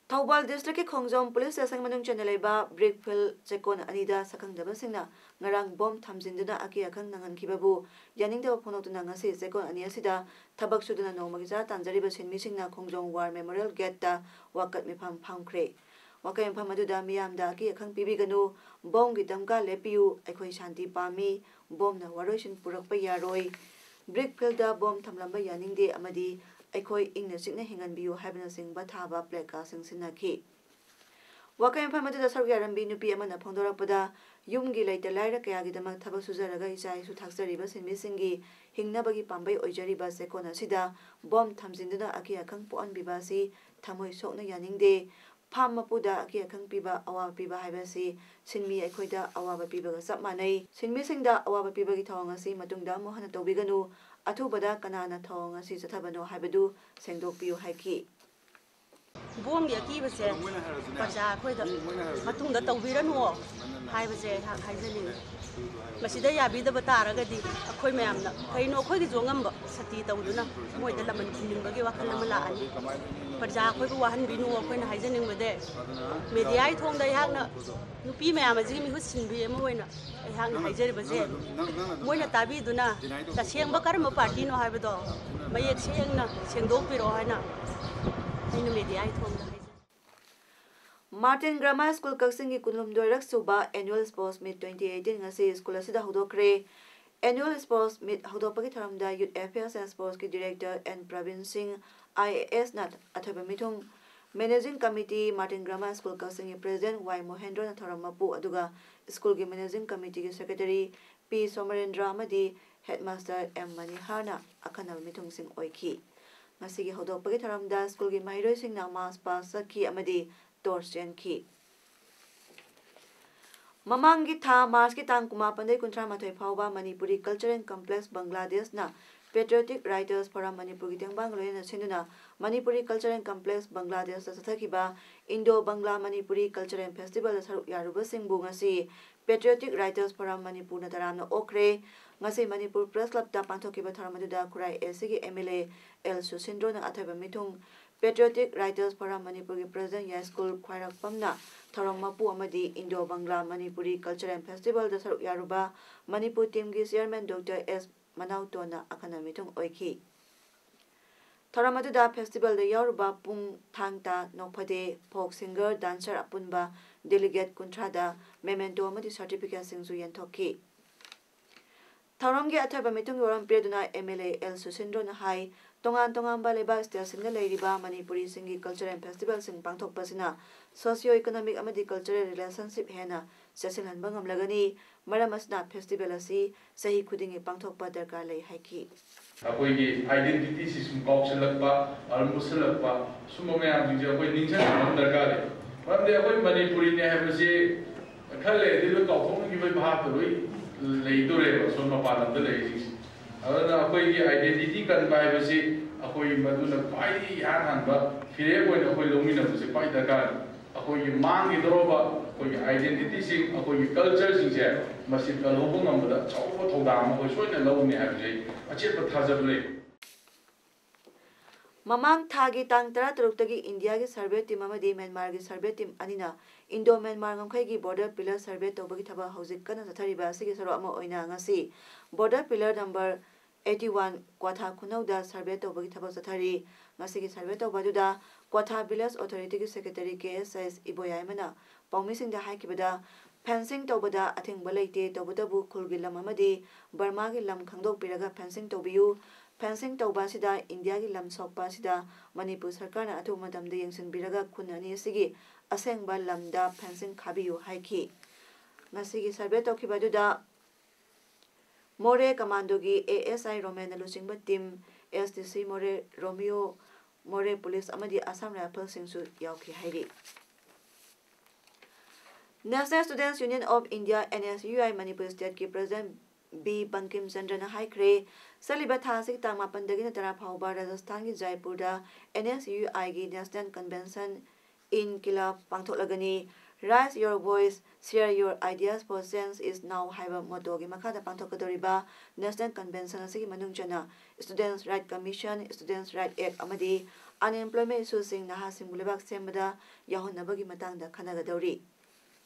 ꯊꯧꯕꯥꯜ districtꯀꯤ ꯈꯣꯡꯖꯣꯝ police station ꯃꯅꯨꯡ ꯆꯟꯅ ꯂꯩꯕ brick field ꯆꯦꯛꯀꯣꯟ ꯑꯅꯤꯗ ꯁꯛꯈꯪꯗꯕꯁꯤꯡꯅ ꯉꯔꯥꯡ bomb ꯊꯝꯖꯤꯟꯗꯨꯅ ꯑꯀꯤ ꯑꯈꯪ ꯅꯪꯍꯟꯈꯤꯕꯕꯨ ꯌꯥꯅꯤꯡꯗꯕ ꯐꯣꯡꯗꯣꯛꯇꯨꯅ ꯉꯁꯤ ꯆꯦꯛꯀꯣꯟ ꯑꯅꯤ ꯑꯁꯤꯗ ꯊꯕꯛ ꯁꯨꯗꯨꯅ ꯅꯣꯡꯃꯒꯤ ꯆꯔꯥ ꯇꯥꯟꯖꯔꯤꯕ ꯁꯤꯟꯃꯤꯁꯤꯡꯅ ꯈꯣꯡꯖꯣꯝ War Memorial Gateꯇ ꯋꯥꯀꯠ ꯃꯤꯐꯝ ꯐꯝꯈ꯭ꯔꯦ꯫ ꯋꯥꯀꯠ ꯃꯤꯐꯝ ꯑꯗꯨꯗ ꯃꯤꯌꯥꯝꯗ ꯑꯀꯤ ꯑꯈꯪ ꯄꯤꯕꯤꯒꯅꯨ, bombꯒꯤ ꯗꯝꯀꯥ ꯂꯦꯞꯄꯤꯌꯨ, ꯑꯩꯈꯣꯏ ꯁꯥꯟꯇꯤ ꯄꯥꯝꯃꯤ, bombꯅ ꯋꯥꯔꯣꯏꯁꯤꯟ ꯄꯨꯔꯛꯄ ꯌꯥꯔꯣꯏ, brick fieldꯇ bomb ꯊꯝꯂꯝꯕ ꯌꯥꯅꯤꯡꯗꯦ ꯑꯃꯗꯤ ꯑꯩꯈꯣꯏ ꯏꯪꯅ ꯆꯤꯛꯅ ꯍꯤꯡꯍꯟꯕꯤꯌꯨ ꯍꯥꯏꯕꯅꯆꯤꯡꯕ ꯊꯥꯕ placardꯁꯤꯡ ꯁꯤꯟꯅꯈꯤ꯫ ꯋꯥꯀꯠ ꯃꯤꯐꯝ ꯑꯗꯨꯗ ꯁꯔꯨꯛ ꯌꯥꯔꯝꯕꯤ ꯅꯨꯄꯤ ꯑꯃꯅ ꯐꯣꯡꯗꯣꯔꯛꯄꯗ, ꯌꯨꯝꯒꯤ ꯂꯩꯇ ꯂꯥꯏꯔ ꯀꯌꯥꯒꯤꯗꯃꯛ ꯊꯕꯛ ꯁꯨꯖꯔꯒ ꯏꯆꯥ ꯏꯁꯨ ꯊꯥꯛꯆꯔꯤꯕ ꯁꯤꯟꯃꯤꯁꯤꯡꯒꯤ ꯍꯤꯡꯅꯕꯒꯤ ꯄꯥꯝꯕꯩ ꯑꯣꯏꯖꯔꯤꯕ ꯆꯦꯛꯀꯣꯟ ꯑꯁꯤꯗ bomb ꯊꯝꯖꯤꯟꯗꯨꯅ ꯑꯀꯤ ꯑꯈꯪ ꯄꯣꯛꯍꯟꯕꯤꯕ ꯑꯁꯤ ꯊꯃꯣꯏ ꯁꯣꯛꯅ ꯌꯥꯅꯤꯡꯗꯦ꯫ Farm ꯃꯄꯨꯗ ꯑꯀꯤ ꯑꯈꯪ ꯄꯤꯕ, ꯑꯋꯥꯕ ꯄꯤꯕ ꯍꯥꯏꯕ ꯑꯁꯤ ꯁꯤꯟꯃꯤ ꯑꯩꯈꯣꯏꯗ ꯑꯋꯥꯕ ꯄꯤꯕꯒ ꯆꯞ ꯃꯥꯟꯅꯩ꯫ ꯁꯤꯟꯃꯤꯁꯤꯡꯗ ꯑꯋꯥꯕ ꯄꯤꯕꯒꯤ ꯊꯧꯑꯣꯡ ꯑꯁꯤ ꯃꯇꯨꯡꯗ ꯑꯃꯨꯛ ꯍꯟꯅ ꯇꯧꯕꯤꯒꯅꯨ꯫ ꯑꯊꯨꯕꯗ ꯀꯅꯥꯅ ꯊꯧꯑꯣꯡ ꯑꯁꯤ ꯆꯠꯊꯕꯅꯣ ꯍꯥꯏꯕꯗꯨ ꯁꯦꯡꯗꯣꯛꯄꯤꯌꯨ ꯍꯥꯏꯈꯤ꯫ ꯕꯣꯝꯒꯤ ꯑꯀꯤꯕꯁꯦ ꯄ꯭ꯔꯖꯥ ꯑꯩꯈꯣꯏꯗ ꯃꯇꯨꯡꯗ ꯇꯧꯕꯤꯔꯅꯨ ꯍꯥꯏꯕꯁꯦ ꯑꯩꯍꯥꯛ ꯍꯥꯏꯖꯅꯤꯡꯉꯤ꯫ ꯃꯁꯤꯗ ꯌꯥꯕꯤꯗꯕ ꯇꯥꯔꯒꯗꯤ ꯑꯩꯈꯣꯏ ꯃꯌꯥꯝꯅ ꯀꯩꯅꯣ ꯑꯩꯈꯣꯏꯒꯤꯁꯨ ꯑꯉꯝꯕ ꯁꯛꯇꯤ ꯇꯧꯗꯨꯅ ꯃꯣꯏꯗ ꯂꯃꯟ ꯈꯨꯝꯅꯤꯡꯕꯒꯤ ꯋꯥꯈꯜ ꯑꯃ ꯂꯥꯛꯑꯅꯤ꯫ ꯄ꯭ꯔꯖꯥ ꯑꯩꯈꯣꯏꯕꯨ ꯋꯥꯍꯟꯕꯤꯅꯨ ꯑꯩꯈꯣꯏꯅ ꯍꯥꯏꯖꯅꯤꯡꯕꯗꯤ꯫ ꯃꯦꯗꯤꯌꯥꯒꯤ ꯊꯣꯡꯗ ꯑꯩꯍꯥꯛꯅ ꯅꯨꯄꯤ ꯃꯌꯥꯝ ꯑꯁꯤꯒꯤ ꯃꯤꯍꯨꯠ ꯁꯤꯟꯕꯤ ꯑꯃ ꯑꯣꯏꯅ ꯑꯩꯍꯥꯛꯅ ꯍꯥꯏꯖꯔꯤꯕꯁꯦ, ꯃꯣꯏꯅ ꯇꯥꯕꯤꯗꯨꯅ ꯇꯁꯦꯡꯕ ꯀꯔꯝꯕ ꯄꯥꯔꯇꯤꯅꯣ ꯍꯥꯏꯕꯗꯣ ꯃꯌꯦꯛ ꯁꯦꯡꯅ ꯁꯦꯡꯗꯣꯛꯄꯤꯔꯛꯑꯣ ꯍꯥꯏꯅ ꯑꯩꯅ ꯃꯦꯗꯤꯌꯥꯒꯤ ꯊꯣꯡꯗ ꯍꯥꯏꯖꯔꯤ꯫ ꯃꯥꯔꯇꯤꯟ ꯒ꯭ꯔꯥꯃꯥ ꯁ꯭ꯀꯨꯜ ꯀꯛꯆꯤꯡꯒꯤ ꯀꯨꯟꯍꯨꯝꯗꯣꯏꯔꯛ ꯁꯨꯕ Annual Sports Meet twenty eighteen ꯉꯁꯤ ꯁ꯭ꯀꯨꯜ ꯑꯁꯤꯗ ꯍꯧꯗꯣꯛꯈ꯭ꯔꯦ꯫ Annual Sports Meet ꯍꯧꯗꯣꯛꯄꯒꯤ ꯊꯧꯔꯝꯗ Youth Affairs and Sportsꯀꯤ Director N Praveen ꯁꯤꯡ, IASꯅ ꯑꯊꯣꯏꯕ ꯃꯤꯊꯨꯡ, Managing Committee, Martin Grama school ꯀꯛꯆꯤꯡꯒꯤ President ꯋꯥꯏ ꯃꯣꯍꯦꯟꯗ꯭ꯔꯣꯅ ꯊꯧꯔꯝ ꯃꯄꯨ, ꯑꯗꯨꯒ ꯁ꯭ꯀꯨꯜꯒꯤ Managing Committeeꯒꯤ Secretary ꯄꯤ ꯁꯣꯃꯔꯦꯟꯗ꯭ꯔ ꯑꯃꯗꯤ Headmaster M ꯃꯅꯤꯍꯥꯔꯅ ꯑꯈꯟꯅꯕ ꯃꯤꯊꯨꯡꯁꯤꯡ ꯑꯣꯏꯈꯤ꯫ ꯉꯁꯤꯒꯤ ꯍꯧꯗꯣꯛꯄꯒꯤ ꯊꯧꯔꯝꯗ ꯁ꯭ꯀꯨꯜꯒꯤ ꯃꯍꯩꯔꯣꯏꯁꯤꯡꯅ march past ꯆꯠꯈꯤ ꯑꯃꯗꯤ torch ꯆꯦꯟꯈꯤ꯫ ꯃꯃꯥꯡꯒꯤ ꯊꯥ Marchꯀꯤ ꯇꯥꯡ ꯀꯨꯟꯃꯥꯄꯟꯗꯒꯤ ꯀꯨꯟꯊ꯭ꯔꯥ ꯃꯥꯊꯣꯏ ꯐꯥꯎꯕ Manipuri Cultural Complex ꯕꯪꯒ꯭ꯂꯥꯗꯦꯁꯅ Patriotic Writers Forum ꯃꯅꯤꯄꯨꯔꯒꯤ ꯇꯦꯡꯕꯥꯡꯒ ꯂꯣꯏꯅꯅ ꯁꯤꯟꯗꯨꯅ Manipuri Cultural Complex ꯕꯪꯒ꯭ꯂꯥꯗꯦꯁꯇ ꯆꯠꯊꯈꯤꯕ Indo Bangla Manipuri Cultural Festivalꯗ ꯁꯔꯨꯛ ꯌꯥꯔꯨꯕꯁꯤꯡꯕꯨ ꯉꯁꯤ Patriotic Writers Forum ꯃꯅꯤꯄꯨꯔꯅ ꯇꯔꯥꯝꯅ ꯑꯣꯛꯈ꯭ꯔꯦ꯫ ꯉꯁꯤ ꯃꯅꯤꯄꯨꯔ Press Clubꯇ ꯄꯥꯡꯊꯣꯛꯈꯤꯕ ꯊꯧꯔꯝ ꯑꯗꯨꯗ ꯈꯨꯔꯥꯏ ACꯒꯤ MLA L ꯁꯨꯁꯤꯟꯗ꯭ꯔꯣꯅ ꯑꯊꯣꯏꯕ ꯃꯤꯊꯨꯡ, Patriotic Writers Forum ꯃꯅꯤꯄꯨꯔꯒꯤ President ꯌꯥꯏꯁ꯭ꯀꯨꯜ ꯈ꯭ꯋꯥꯏꯔꯥꯛꯄꯝꯅ ꯊꯧꯔꯝ ꯃꯄꯨ ꯑꯃꯗꯤ Indo Bangla Manipuri Cultural Festivalꯗ ꯁꯔꯨꯛ ꯌꯥꯔꯨꯕ ꯃꯅꯤꯄꯨꯔ teamꯒꯤ Chairman Doctor S ꯃꯅꯥꯎꯇꯣꯟꯅ ꯑꯈꯟꯅꯕ ꯃꯤꯊꯨꯡ ꯑꯣꯏꯈꯤ꯫ ꯊꯧꯔꯝ ꯑꯗꯨꯗ festivalꯗ ꯌꯥꯎꯔꯨꯕ ꯄꯨꯡ, ꯊꯥꯡ ꯇꯥ, ꯅꯣꯛꯐꯗꯦ, folk singer, dancer ꯑꯄꯨꯟꯕ delegate ꯀꯨꯟꯊ꯭ꯔꯥꯗ memento ꯑꯃꯗꯤ certificateꯁꯤꯡꯁꯨ ꯌꯦꯟꯊꯣꯛꯈꯤ꯫ ꯊꯧꯔꯝꯒꯤ ꯑꯊꯣꯏꯕ ꯃꯤꯊꯨꯡꯒꯤ ꯋꯥꯔꯣꯜ ꯄꯤꯔꯗꯨꯅ MLA L ꯁꯨꯁꯤꯟꯗ꯭ꯔꯣꯅ ꯍꯥꯏ, ꯇꯣꯉꯥꯟ ꯇꯣꯉꯥꯟꯕ ꯂꯩꯕꯥꯛ stateꯁꯤꯡꯗ ꯂꯩꯔꯤꯕ ꯃꯅꯤꯄꯨꯔꯤꯁꯤꯡꯒꯤ culture and festivalꯁꯤꯡ ꯄꯥꯡꯊꯣꯛꯄꯁꯤꯅ socio economic ꯑꯃꯗꯤ cultural relationship ꯍꯦꯟꯅ ꯆꯦꯠꯁꯤꯜꯍꯟꯕ ꯉꯝꯂꯒꯅꯤ꯫ ꯃꯔꯝ ꯑꯁꯤꯅ festival ꯑꯁꯤ ꯆꯍꯤ ꯈꯨꯗꯤꯡꯒꯤ ꯄꯥꯡꯊꯣꯛꯄ ꯗꯔꯀꯥꯔ ꯂꯩ ꯍꯥꯏꯈꯤ꯫ ꯑꯩꯈꯣꯏꯒꯤ identityꯁꯤ ꯁꯨꯝ ꯀꯥꯎꯁꯤꯜꯂꯛꯄ, ꯑꯃꯨꯛ ꯃꯨꯠꯁꯤꯜꯂꯛꯄ, ꯁꯨꯝꯕ ꯃꯌꯥꯝꯁꯤꯡꯁꯦ ꯑꯩꯈꯣꯏ ꯅꯤꯡꯁꯤꯡꯕ ꯑꯃ ꯗꯔꯀꯥꯔ ꯂꯩ꯫ ꯃꯔꯝꯗꯤ ꯑꯩꯈꯣꯏ ꯃꯅꯤꯄꯨꯔꯤꯅꯦ ꯍꯥꯏꯕꯁꯤ ꯈꯔ ꯂꯩꯔꯗꯤ ꯂꯣꯏ ꯀꯥꯎꯊꯣꯛꯅꯈꯤꯕꯒꯤ ꯚꯥꯞꯇ ꯂꯣꯏ ꯂꯩꯗꯣꯔꯦꯕ, ꯁꯣꯝ ꯃꯄꯥꯟ ꯂꯝꯗ ꯂꯩꯔꯤꯁꯤꯡꯁꯦ꯫ ꯑꯗꯨꯅ ꯑꯩꯈꯣꯏꯒꯤ identity ꯀꯟꯕ ꯍꯥꯏꯕꯁꯤ ꯑꯩꯈꯣꯏ ꯃꯗꯨꯅ ꯈ꯭ꯋꯥꯏꯗꯒꯤ ꯏꯍꯥꯟ ꯍꯥꯟꯕ ꯐꯤꯔꯦꯞ ꯑꯣꯏꯅ ꯑꯩꯈꯣꯏ ꯂꯧꯃꯤꯟꯅꯕꯁꯦ ꯈ꯭ꯋꯥꯏ ꯗꯔꯀꯥꯔꯅꯤ꯫ ꯑꯩꯈꯣꯏꯒꯤ ꯃꯥꯡꯈꯤꯗꯧꯔꯕ ꯑꯩꯈꯣꯏꯒꯤ identityꯁꯤꯡ, ꯑꯩꯈꯣꯏꯒꯤ cultureꯁꯤꯡꯁꯦ ꯃꯁꯤ ꯀꯜꯍꯧꯕ ꯉꯝꯕꯗ ꯑꯆꯧꯕ ꯊꯧꯗꯥꯡ ꯑꯃ ꯑꯩꯈꯣꯏ ꯁꯣꯏꯗꯅ ꯂꯧꯒꯅꯤ ꯍꯥꯏꯕꯁꯦ ꯑꯩ ꯑꯆꯦꯠꯄ ꯊꯥꯖꯕ ꯂꯩ꯫ ꯃꯃꯥꯡ ꯊꯥꯒꯤ ꯇꯥꯡ ꯇꯔꯥꯇꯔꯨꯛꯇꯒꯤ ꯏꯟꯗꯤꯌꯥꯒꯤ survey team ꯑꯃꯗꯤ ꯃ꯭ꯌꯥꯟꯃꯥꯔꯒꯤ survey team ꯑꯅꯤꯅ Indo Myanmar ꯉꯝꯈꯩꯒꯤ border pillar survey ꯇꯧꯕꯒꯤ ꯊꯕꯛ ꯍꯧꯖꯤꯛ ꯀꯟꯅ ꯆꯠꯊꯔꯤꯕ ꯑꯁꯤꯒꯤ ꯁꯔꯨꯛ ꯑꯃ ꯑꯣꯏꯅ ꯉꯁꯤ border pillar number eighty one ꯀ꯭ꯋꯥꯊꯥ ꯈꯨꯅꯧꯗ survey ꯇꯧꯕꯒꯤ ꯊꯕꯛ ꯆꯠꯊꯔꯤ꯫ ꯉꯁꯤꯒꯤ survey ꯇꯧꯕ ꯑꯗꯨꯗ ꯀ꯭ꯋꯥꯊꯥ village authorityꯒꯤ secretary ꯀꯦ ꯑꯦꯁ ꯑꯦꯁ ꯏꯕꯣꯌꯥꯏꯃꯅ ꯄꯥꯎꯃꯤꯁꯤꯡꯗ ꯍꯥꯏꯈꯤꯕꯗ, fencing ꯇꯧꯕꯗ ꯑꯊꯤꯡꯕ ꯂꯩꯇꯦ, ꯇꯧꯕꯇꯕꯨ ꯈꯨꯜꯒꯤ ꯂꯝ ꯑꯃꯗꯤ ꯕꯔꯃꯥꯒꯤ ꯂꯝ ꯈꯪꯗꯣꯛꯄꯤꯔꯒ fencing ꯇꯧꯕꯤꯌꯨ꯫ Fencing ꯇꯧꯕ ꯑꯁꯤꯗ ꯏꯟꯗꯤꯌꯥꯒꯤ ꯂꯝ ꯁꯣꯛꯄ ꯑꯁꯤꯗ ꯃꯅꯤꯄꯨꯔ ꯁꯔꯀꯥꯔꯅ ꯑꯊꯨꯕ ꯃꯇꯝꯗ ꯌꯦꯡꯁꯤꯟꯕꯤꯔꯒ ꯈꯨꯟ ꯑꯅꯤ ꯑꯁꯤꯒꯤ ꯑꯁꯦꯡꯕ ꯂꯝꯗ fencing ꯈꯥꯕꯤꯌꯨ ꯍꯥꯏꯈꯤ꯫ ꯉꯁꯤꯒꯤ survey ꯇꯧꯈꯤꯕ ꯑꯗꯨꯗ ꯃꯣꯔꯦ commandoꯒꯤ ꯑꯦ ꯑꯦꯁ ꯑꯥꯏ ꯔꯣꯃꯦꯟꯅ ꯂꯨꯆꯤꯡꯕ team, ꯑꯦꯁ ꯗꯤ ꯁꯤ ꯃꯣꯔꯦ ꯔꯣꯃꯤꯌꯣ, ꯃꯣꯔꯦ police ꯑꯃꯗꯤ Assam Riflesꯁꯤꯡꯁꯨ ꯌꯥꯎꯈꯤ ꯍꯥꯏꯔꯤ꯫ National Students Union of India, N S U I, Manipur stateꯀꯤ president ꯕꯤ ꯕꯪꯀꯤꯝ ꯆꯟꯗ꯭ꯔꯅ ꯍꯥꯏꯈ꯭ꯔꯦ, ꯆꯠꯂꯤꯕ ꯊꯥ ꯑꯁꯤꯒꯤ ꯇꯥꯡ ꯃꯥꯄꯟꯗꯒꯤꯅ ꯇꯔꯥ ꯐꯥꯎꯕ ꯔꯥꯖꯁꯊꯥꯟꯒꯤ ꯖꯥꯏꯄꯨꯔꯗ N S U Iꯒꯤ national convention in Killa ꯄꯥꯡꯊꯣꯛꯂꯒꯅꯤ꯫ Raise your voice, share your ideas for change is now ꯍꯥꯏꯕ mottoꯒꯤ ꯃꯈꯥꯗ ꯄꯥꯡꯊꯣꯛꯀꯗꯧꯔꯤꯕ national convention ꯑꯁꯤꯒꯤ ꯃꯅꯨꯡ ꯆꯟꯅ Students' Right Commission, Students' Right Act ꯑꯃꯗꯤ unemployment issueꯁꯤꯡ ꯅꯍꯥꯁꯤꯡꯕꯨ ꯂꯩꯕꯥꯛ ꯁꯦꯝꯕꯗ ꯌꯥꯎꯍꯟꯅꯕꯒꯤ ꯃꯇꯥꯡꯗ ꯈꯟꯅꯒꯗꯧꯔꯤ꯫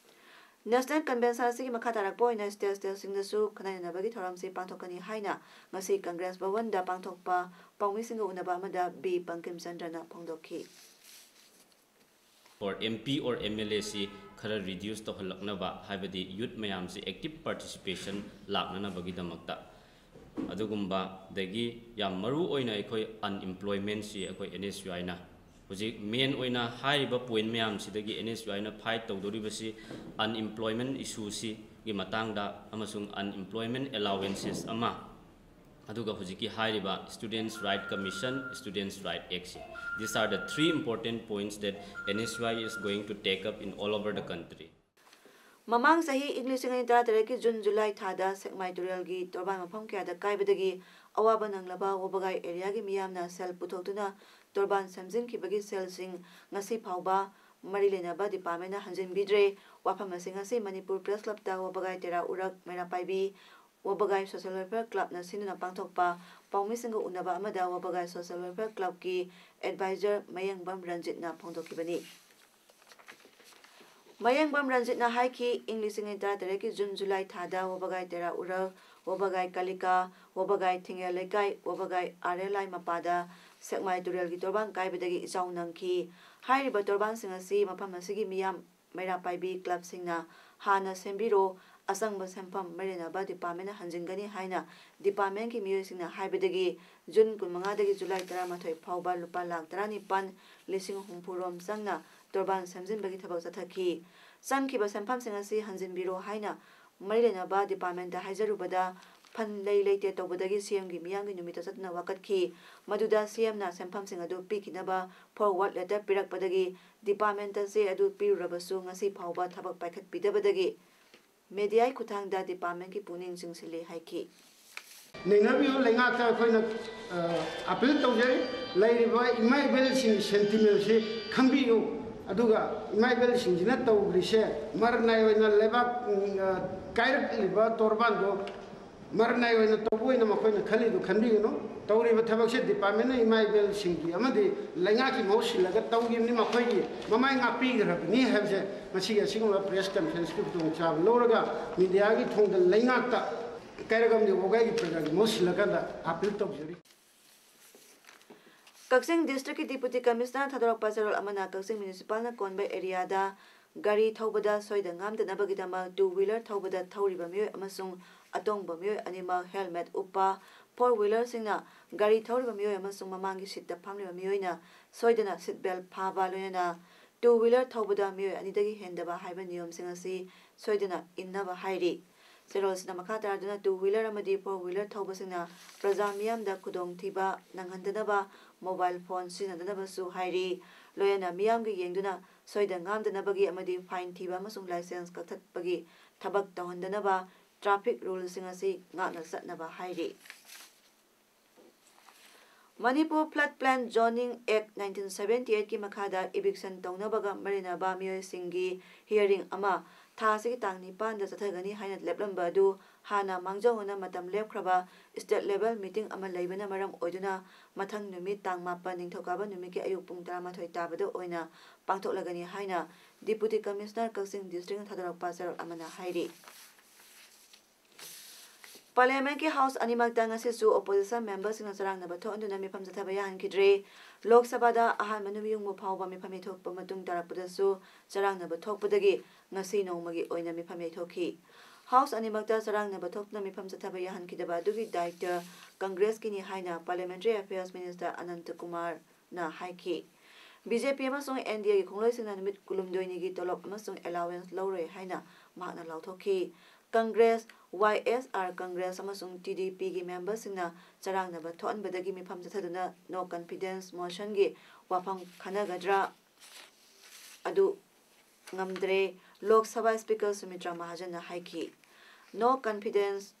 National convention ꯑꯁꯤꯒꯤ ꯃꯈꯥ ꯇꯥꯔꯛꯄ ꯑꯣꯏꯅ state stateꯁꯤꯡꯗꯁꯨ ꯈꯟꯅꯅꯕꯒꯤ ꯊꯧꯔꯝꯁꯤ ꯄꯥꯡꯊꯣꯛꯀꯅꯤ ꯍꯥꯏꯅ ꯉꯁꯤ Congress ꯚꯕꯟꯗ ꯄꯥꯡꯊꯣꯛꯄ ꯄꯥꯎꯃꯤꯁꯤꯡꯒ ꯎꯅꯕ ꯑꯃꯗ ꯕꯤ ꯕꯪꯀꯤꯝ ꯆꯟꯗ꯭ꯔꯅ ꯐꯣꯡꯗꯣꯛꯈꯤ꯫ Or M P or M L A ꯁꯤ ꯈꯔ reduce ꯇꯧꯍꯜꯂꯛꯅꯕ, ꯍꯥꯏꯕꯗꯤ youth ꯃꯌꯥꯝꯁꯤ active participation ꯂꯥꯛꯅꯅꯕꯒꯤꯗꯃꯛꯇ꯫ ꯑꯗꯨꯒꯨꯝꯕ, ꯑꯗꯒꯤ ꯌꯥꯝ ꯃꯔꯨ ꯑꯣꯏꯅ ꯑꯩꯈꯣꯏ unemploymentꯁꯤ ꯑꯩꯈꯣꯏ N S U Iꯅ ꯍꯧꯖꯤꯛ main ꯑꯣꯏꯅ ꯍꯥꯏꯔꯤꯕ point ꯃꯌꯥꯝꯁꯤꯗꯒꯤ N S U Iꯅ fight ꯇꯧꯗꯧꯔꯤꯕꯁꯤ unemployment issueꯁꯤꯒꯤ ꯃꯇꯥꯡꯗ ꯑꯃꯁꯨꯡ unemployment allowances ꯑꯃ, ꯑꯗꯨꯒ ꯍꯧꯖꯤꯛꯀꯤ ꯍꯥꯏꯔꯤꯕ Students' Right Commission, Students' Right Actꯁꯤ, these are the three important points that N S U I is going to take up in all over the country. ꯃꯃꯥꯡ ꯆꯍꯤ ꯏꯪ ꯂꯤꯁꯤꯡ ꯑꯅꯤ ꯇꯔꯥꯇꯔꯦꯠꯀꯤ ꯖꯨꯟ ꯖꯨꯂꯥꯏ ꯊꯥꯗ ꯁꯦꯛꯃꯥꯏ ꯇꯨꯔꯦꯜꯒꯤ ꯇꯣꯔꯕꯥꯟ ꯃꯐꯝ ꯀꯌꯥꯗ ꯀꯥꯏꯕꯗꯒꯤ ꯑꯋꯥꯕ ꯅꯪꯂꯕ ꯋꯥꯕꯒꯥꯏ ꯑꯦꯔꯤꯌꯥꯒꯤ ꯃꯤꯌꯥꯝꯅ ꯁꯦꯜ ꯄꯨꯊꯣꯛꯇꯨꯅ ꯇꯣꯔꯕꯥꯟ ꯁꯦꯝꯖꯤꯟꯈꯤꯕꯒꯤ ꯁꯦꯜꯁꯤꯡ ꯉꯁꯤ ꯐꯥꯎꯕ ꯃꯔꯤ ꯂꯩꯅꯕ ꯗꯤꯄꯥꯔꯠꯃꯦꯟꯅ ꯍꯟꯖꯤꯟꯕꯤꯗ꯭ꯔꯦ꯫ ꯋꯥꯐꯝ ꯑꯁꯤ ꯉꯁꯤ ꯃꯅꯤꯄꯨꯔ ꯄ꯭ꯔꯦꯁ ꯀ꯭ꯂꯕꯇ ꯋꯥꯕꯒꯥꯏ ꯇꯦꯔꯥ ꯎꯔꯛ ꯃꯩꯔꯥ ꯄꯥꯏꯕꯤ ꯋꯥꯕꯒꯥꯏ ꯁꯣꯁꯦꯜ ꯋꯦꯜꯐꯤꯌꯔ ꯀ꯭ꯂꯕꯅ ꯁꯤꯟꯗꯨꯅ ꯄꯥꯡꯊꯣꯛꯄ ꯄꯥꯎꯃꯤꯁꯤꯡꯒ ꯎꯅꯕ ꯑꯃꯗ ꯋꯥꯕꯒꯥꯏ ꯁꯣꯁꯦꯜ ꯋꯦꯜꯐꯤꯌꯔ ꯀ꯭ꯂꯕꯀꯤ ꯑꯦꯗꯚꯥꯏꯖꯔ ꯃꯌꯦꯡꯕꯝ ꯔꯟꯖꯤꯠꯅ ꯐꯣꯡꯗꯣꯛꯈꯤꯕꯅꯤ꯫ ꯃꯌꯦꯡꯕꯝ ꯔꯟꯖꯤꯠꯅ ꯍꯥꯏꯈꯤ, ꯏꯪ ꯂꯤꯁꯤꯡ ꯑꯅꯤ ꯇꯔꯥꯇꯔꯦꯠꯀꯤ ꯖꯨꯟ ꯖꯨꯂꯥꯏ ꯊꯥꯗ ꯋꯥꯕꯒꯥꯏ ꯇꯦꯔꯥ ꯎꯔꯛ, ꯋꯥꯕꯒꯥꯏ ꯀꯥꯂꯤꯀꯥ, ꯋꯥꯕꯒꯥꯏ ꯊꯤꯡꯉꯦꯜ ꯂꯩꯀꯥꯏ, ꯋꯥꯕꯒꯥꯏ ꯑꯥꯔ ꯑꯦꯜ ꯑꯥꯏ ꯃꯄꯥꯗ ꯁꯦꯛꯃꯥꯏ ꯇꯨꯔꯦꯜꯒꯤ ꯇꯣꯔꯕꯥꯟ ꯀꯥꯏꯕꯗꯒꯤ ꯏꯆꯥꯎ ꯅꯪꯈꯤ꯫ ꯍꯥꯏꯔꯤꯕ ꯇꯣꯔꯕꯥꯟꯁꯤꯡ ꯑꯁꯤ ꯃꯐꯝ ꯑꯁꯤꯒꯤ ꯃꯤꯌꯥꯝ ꯃꯩꯔꯥ ꯄꯥꯏꯕꯤ ꯀ꯭ꯂꯕꯁꯤꯡꯅ ꯍꯥꯟꯅ ꯁꯦꯝꯕꯤꯔꯣ, ꯑꯆꯪꯕ ꯁꯦꯟꯐꯝ ꯃꯔꯤ ꯂꯩꯅꯕ ꯗꯤꯄꯥꯔꯠꯃꯦꯟꯅ ꯍꯟꯖꯤꯟꯒꯅꯤ ꯍꯥꯏꯅ ꯗꯤꯄꯥꯔꯠꯃꯦꯟꯒꯤ ꯃꯤꯑꯣꯏꯁꯤꯡꯅ ꯍꯥꯏꯕꯗꯒꯤ ꯖꯨꯟ ꯀꯨꯟꯃꯉꯥꯗꯒꯤ ꯖꯨꯂꯥꯏ ꯇꯔꯥꯃꯥꯊꯣꯏ ꯐꯥꯎꯕ ꯂꯨꯄꯥ ꯂꯥꯈ ꯇꯔꯥꯅꯤꯄꯥꯟ ꯂꯤꯁꯤꯡ ꯍꯨꯝꯐꯨ ꯔꯣꯝ ꯆꯪꯅ ꯇꯣꯔꯕꯥꯟ ꯁꯦꯝꯖꯤꯟꯕꯒꯤ ꯊꯕꯛ ꯆꯠꯊꯈꯤ꯫ ꯆꯪꯈꯤꯕ ꯁꯦꯟꯐꯝꯁꯤꯡ ꯑꯁꯤ ꯍꯟꯖꯤꯟꯕꯤꯔꯣ ꯍꯥꯏꯅ ꯃꯔꯤ ꯂꯩꯅꯕ ꯗꯤꯄꯥꯔꯠꯃꯦꯟꯗ ꯍꯥꯏꯖꯔꯨꯕꯗ ꯐꯟ ꯂꯩ ꯂꯩꯇꯦ ꯇꯧꯕꯗꯒꯤ ꯁꯤ ꯑꯦꯝꯒꯤ ꯃꯤꯌꯥꯝꯒꯤ ꯅꯨꯃꯤꯠꯇ ꯆꯠꯇꯨꯅ ꯋꯥꯀꯠꯈꯤ꯫ ꯃꯗꯨꯗ ꯁꯤ ꯑꯦꯝꯅ ꯁꯦꯟꯐꯝꯁꯤꯡ ꯑꯗꯨ ꯄꯤꯈꯤꯅꯕ ꯐꯣꯔꯋꯥꯔꯗ ꯂꯦꯇꯔ ꯄꯤꯔꯛꯄꯗꯒꯤ ꯗꯤꯄꯥꯔꯠꯃꯦꯟꯇ ꯆꯦ ꯑꯗꯨ ꯄꯤꯔꯨꯔꯕꯁꯨ ꯉꯁꯤ ꯐꯥꯎꯕ ꯊꯕꯛ ꯄꯥꯏꯈꯠꯄꯤꯗꯕꯗꯒꯤ ꯃꯦꯗꯤꯌꯥꯒꯤ ꯈꯨꯠꯊꯥꯡꯗ ꯗꯤꯄꯥꯔꯠꯃꯦꯟꯒꯤ ꯄꯨꯛꯅꯤꯡ ꯆꯤꯡꯁꯤꯜꯂꯤ ꯍꯥꯏꯈꯤ꯫ ꯅꯩꯅꯕꯤꯌꯨ ꯂꯩꯉꯥꯛꯇ ꯑꯩꯈꯣꯏꯅ, ꯑ, ꯑꯄꯤꯜ ꯇꯧꯖꯔꯤ꯫ ꯂꯩꯔꯤꯕ ꯏꯃꯥ ꯏꯕꯦꯜꯁꯤꯡꯒꯤ ꯁꯦꯟꯇꯤꯃꯦꯟꯁꯤ ꯈꯪꯕꯤꯌꯨ꯫ ꯑꯗꯨꯒ ꯏꯃꯥ ꯏꯕꯦꯜꯁꯤꯡꯁꯤꯅ ꯇꯧꯈ꯭ꯔꯤꯁꯦ ꯃꯔꯅꯥꯏ ꯑꯣꯏꯅ ꯂꯩꯕꯥꯛ, ꯎꯝ, ꯑ, ꯀꯥꯏꯔꯛꯂꯤꯕ ꯇꯣꯔꯕꯥꯟꯗꯣ ꯃꯔꯅꯥꯏ ꯑꯣꯏꯅ ꯇꯧꯕ ꯑꯣꯏꯅ ꯃꯈꯣꯏꯅ ꯈꯜꯂꯤꯗꯨ ꯈꯟꯕꯤꯒꯅꯨ꯫ ꯇꯧꯔꯤꯕ ꯊꯕꯛꯁꯦ ꯗꯤꯄꯥꯔꯠꯃꯦꯟꯅ ꯏꯃꯥ ꯏꯕꯦꯜꯁꯤꯡꯒꯤ ꯑꯃꯗꯤ ꯂꯩꯉꯥꯛꯀꯤ ꯃꯍꯨꯠ ꯁꯤꯜꯂꯒ ꯇꯧꯈꯤꯕꯅꯤ, ꯃꯈꯣꯏꯒꯤ ꯃꯃꯥꯏ ꯉꯥꯛꯄꯤꯈ꯭ꯔꯕꯅꯤ ꯍꯥꯏꯕꯁꯦ ꯉꯁꯤꯒꯤ ꯑꯁꯤꯒꯨꯝꯕ ꯄ꯭ꯔꯦꯁ ꯀꯟꯐꯔꯦꯟꯁꯀꯤ ꯈꯨꯗꯣꯡꯆꯥꯕ ꯂꯧꯔꯒ ꯃꯤꯗꯤꯌꯥꯒꯤ ꯊꯣꯡꯗ ꯂꯩꯉꯥꯛꯇ ꯀꯩꯔꯒꯝꯒꯤ ꯋꯥꯒꯥꯏꯒꯤ ꯄ꯭ꯔꯖꯥꯒꯤ ꯃꯍꯨꯠ ꯁꯤꯜꯂꯀꯥꯟꯗ ꯑꯥꯄꯤꯜ ꯇꯧꯖꯔꯤ꯫ ꯀꯛꯆꯤꯡ ꯗꯤꯁꯇ꯭ꯔꯤꯛꯀꯤ ꯗꯤꯄꯨꯇꯤ ꯀꯃꯤꯁꯅꯔ ꯊꯥꯗꯣꯔꯛꯄ ꯆꯦꯔꯣꯜ ꯑꯃꯅ ꯀꯛꯆꯤꯡ ꯃ꯭ꯌꯨꯅꯤꯁꯤꯄꯥꯜꯅ ꯀꯣꯟꯕ ꯑꯦꯔꯤꯌꯥꯗ ꯒꯥꯔꯤ ꯊꯧꯕꯗ ꯁꯣꯏꯗ ꯉꯥꯝꯗꯅꯕꯒꯤꯗꯃꯛ ꯇꯨ ꯋꯤꯂꯔ ꯊꯧꯕꯗ ꯊꯧꯔꯤꯕ ꯃꯤꯑꯣꯏ ꯑꯃꯁꯨꯡ ꯑꯇꯣꯡꯕ ꯃꯤꯑꯣꯏ ꯑꯅꯤꯃꯛ ꯍꯦꯜꯃꯦꯠ ꯎꯞꯄ, ꯐꯣꯔ ꯋꯤꯂꯔꯁꯤꯡꯅ ꯒꯥꯔꯤ ꯊꯧꯔꯤꯕ ꯃꯤꯑꯣꯏ ꯑꯃꯁꯨꯡ ꯃꯃꯥꯡꯒꯤ ꯁꯤꯠꯇ ꯐꯝꯂꯤꯕ ꯃꯤꯑꯣꯏꯅ ꯁꯣꯏꯗꯅ ꯁꯤꯠ ꯕꯦꯜꯠ ꯐꯥꯕ, ꯂꯣꯏꯅꯅ ꯇꯨ ꯋꯤꯂꯔ ꯊꯧꯕꯗ ꯃꯤꯑꯣꯏ ꯑꯅꯤꯗꯒꯤ ꯍꯦꯟꯗꯕ ꯍꯥꯏꯕ ꯅꯤꯌꯣꯝꯁꯤꯡ ꯑꯁꯤ ꯁꯣꯏꯗꯅ ꯏꯟꯅꯕ ꯍꯥꯏꯔꯤ꯫ ꯆꯦꯔꯣꯜꯁꯤꯅ ꯃꯈꯥ ꯇꯥꯔꯗꯨꯅ ꯇꯨ ꯋꯤꯂꯔ ꯑꯃꯗꯤ ꯐꯣꯔ ꯋꯤꯂꯔ ꯊꯧꯕꯁꯤꯡꯅ ꯄ꯭ꯔꯖꯥ ꯃꯤꯌꯥꯝꯗ ꯈꯨꯗꯣꯡꯊꯤꯕ ꯅꯪꯍꯟꯗꯅꯕ ꯃꯣꯕꯥꯏꯜ ꯐꯣꯟ ꯁꯤꯖꯤꯟꯅꯗꯅꯕꯁꯨ ꯍꯥꯏꯔꯤ꯫ ꯂꯣꯏꯅꯅ ꯃꯤꯌꯥꯝꯒꯤ ꯌꯦꯡꯗꯨꯅ ꯁꯣꯏꯗ ꯉꯥꯝꯗꯅꯕꯒꯤ ꯑꯃꯗꯤ ꯐꯥꯏꯟ ꯊꯤꯕ ꯑꯃꯁꯨꯡ ꯂꯥꯏꯁꯦꯟꯁ ꯀꯛꯊꯠꯄꯒꯤ ꯊꯕꯛ ꯇꯧꯍꯟꯗꯅꯕ ꯇ꯭ꯔꯥꯐꯤꯛ ꯔꯨꯜꯁꯤꯡ ꯑꯁꯤ ꯉꯥꯛꯅ ꯆꯠꯅꯕ ꯍꯥꯏꯔꯤ꯫ Manipur Flood Plain Zoning Act nineteen seventy eight ꯀꯤ ꯃꯈꯥꯗ eviction ꯇꯧꯅꯕꯒ ꯃꯔꯤ ꯂꯩꯅꯕ ꯃꯤꯑꯣꯏꯁꯤꯡꯒꯤ hearing ꯑꯃ ꯊꯥ ꯑꯁꯤꯒꯤ ꯇꯥꯡ ꯅꯤꯄꯥꯟꯗ ꯆꯠꯊꯒꯅꯤ ꯍꯥꯏꯅ ꯂꯦꯞꯂꯝꯕ ꯑꯗꯨ ꯍꯥꯟꯅ ꯃꯥꯡꯖꯧꯅꯅ ꯃꯇꯝ ꯂꯦꯞꯈ꯭ꯔꯕ state level meeting ꯑꯃ ꯂꯩꯕꯅ ꯃꯔꯝ ꯑꯣꯏꯗꯨꯅ ꯃꯊꯪ ꯅꯨꯃꯤꯠ ꯇꯥꯡ ꯃꯥꯄꯟ ꯅꯤꯡꯊꯧꯀꯥꯕ ꯅꯨꯃꯤꯠꯀꯤ ꯑꯌꯨꯛ ꯄꯨꯡ ꯇꯔꯥꯃꯥꯊꯣꯏ ꯇꯥꯕꯗ ꯑꯣꯏꯅ ꯄꯥꯡꯊꯣꯛꯂꯒꯅꯤ ꯍꯥꯏꯅ Deputy Commissioner ꯀꯛꯆꯤꯡ Districtꯅ ꯊꯥꯗꯣꯔꯛꯄ ꯆꯦꯔꯣꯜ ꯑꯃꯅ ꯍꯥꯏꯔꯤ꯫ Parliamentꯀꯤ House ꯑꯅꯤꯃꯛꯇ ꯉꯁꯤꯁꯨ opposition memberꯁꯤꯡꯅ ꯆꯔꯥꯡꯅꯕ ꯊꯣꯛꯍꯟꯗꯨꯅ ꯃꯤꯐꯝ ꯆꯠꯊꯕ ꯌꯥꯍꯟꯈꯤꯗ꯭ꯔꯦ꯫ ꯂꯣꯛ ꯁꯚꯥꯗ ꯑꯍꯥꯟꯕ ꯅꯨꯃꯤꯠ ꯌꯨꯡꯕ ꯐꯥꯎꯕ ꯃꯤꯐꯝ ꯌꯩꯊꯣꯛꯄ ꯃꯇꯨꯡ ꯇꯥꯔꯛꯄꯗꯁꯨ ꯆꯔꯥꯡꯅꯕ ꯊꯣꯛꯄꯗꯒꯤ ꯉꯁꯤ ꯅꯣꯡꯃꯒꯤ ꯑꯣꯏꯅ ꯃꯤꯐꯝ ꯌꯩꯊꯣꯛꯈꯤ꯫ House ꯑꯅꯤꯃꯛꯇ ꯆꯔꯥꯡꯅꯕ ꯊꯣꯛꯇꯨꯅ ꯃꯤꯐꯝ ꯆꯠꯊꯕ ꯌꯥꯍꯟꯈꯤꯗꯕ ꯑꯗꯨꯒꯤ ꯗꯥꯏꯇ Congressꯀꯤꯅꯤ ꯍꯥꯏꯅ Parliamentary Affairs Minister ꯑꯅꯟꯇ ꯀꯨꯃꯥꯔꯅ ꯍꯥꯏꯈꯤ꯫ BJP ꯑꯃꯁꯨꯡ NDAꯒꯤ ꯈꯣꯡꯂꯣꯏꯁꯤꯡꯅ ꯅꯨꯃꯤꯠ ꯀꯨꯟꯍꯨꯝꯗꯣꯏꯅꯤꯒꯤ ꯇꯣꯂꯣꯞ ꯑꯃꯁꯨꯡ allowance ꯂꯧꯔꯣꯏ ꯍꯥꯏꯅ ꯃꯍꯥꯛꯅ ꯂꯥꯎꯊꯣꯛꯈꯤ꯫ Congress, YSR Congress ꯑꯃꯁꯨꯡ TDPꯒꯤ memberꯁꯤꯡꯅ ꯆꯔꯥꯡꯅꯕ ꯊꯣꯛꯍꯟꯕꯗꯒꯤ ꯃꯤꯐꯝ ꯆꯠꯊꯗꯨꯅ no confidence motionꯒꯤ ꯋꯥꯐꯝ ꯈꯟꯅꯒꯗ꯭ꯔꯥ ꯑꯗꯨ ꯉꯝꯗ꯭ꯔꯦ, ꯂꯣꯛ ꯁꯚꯥ Speaker ꯁꯨꯃꯤꯇ꯭ꯔꯥ ꯃꯍꯥꯖꯟꯅ ꯍꯥꯏꯈꯤ꯫ No confidence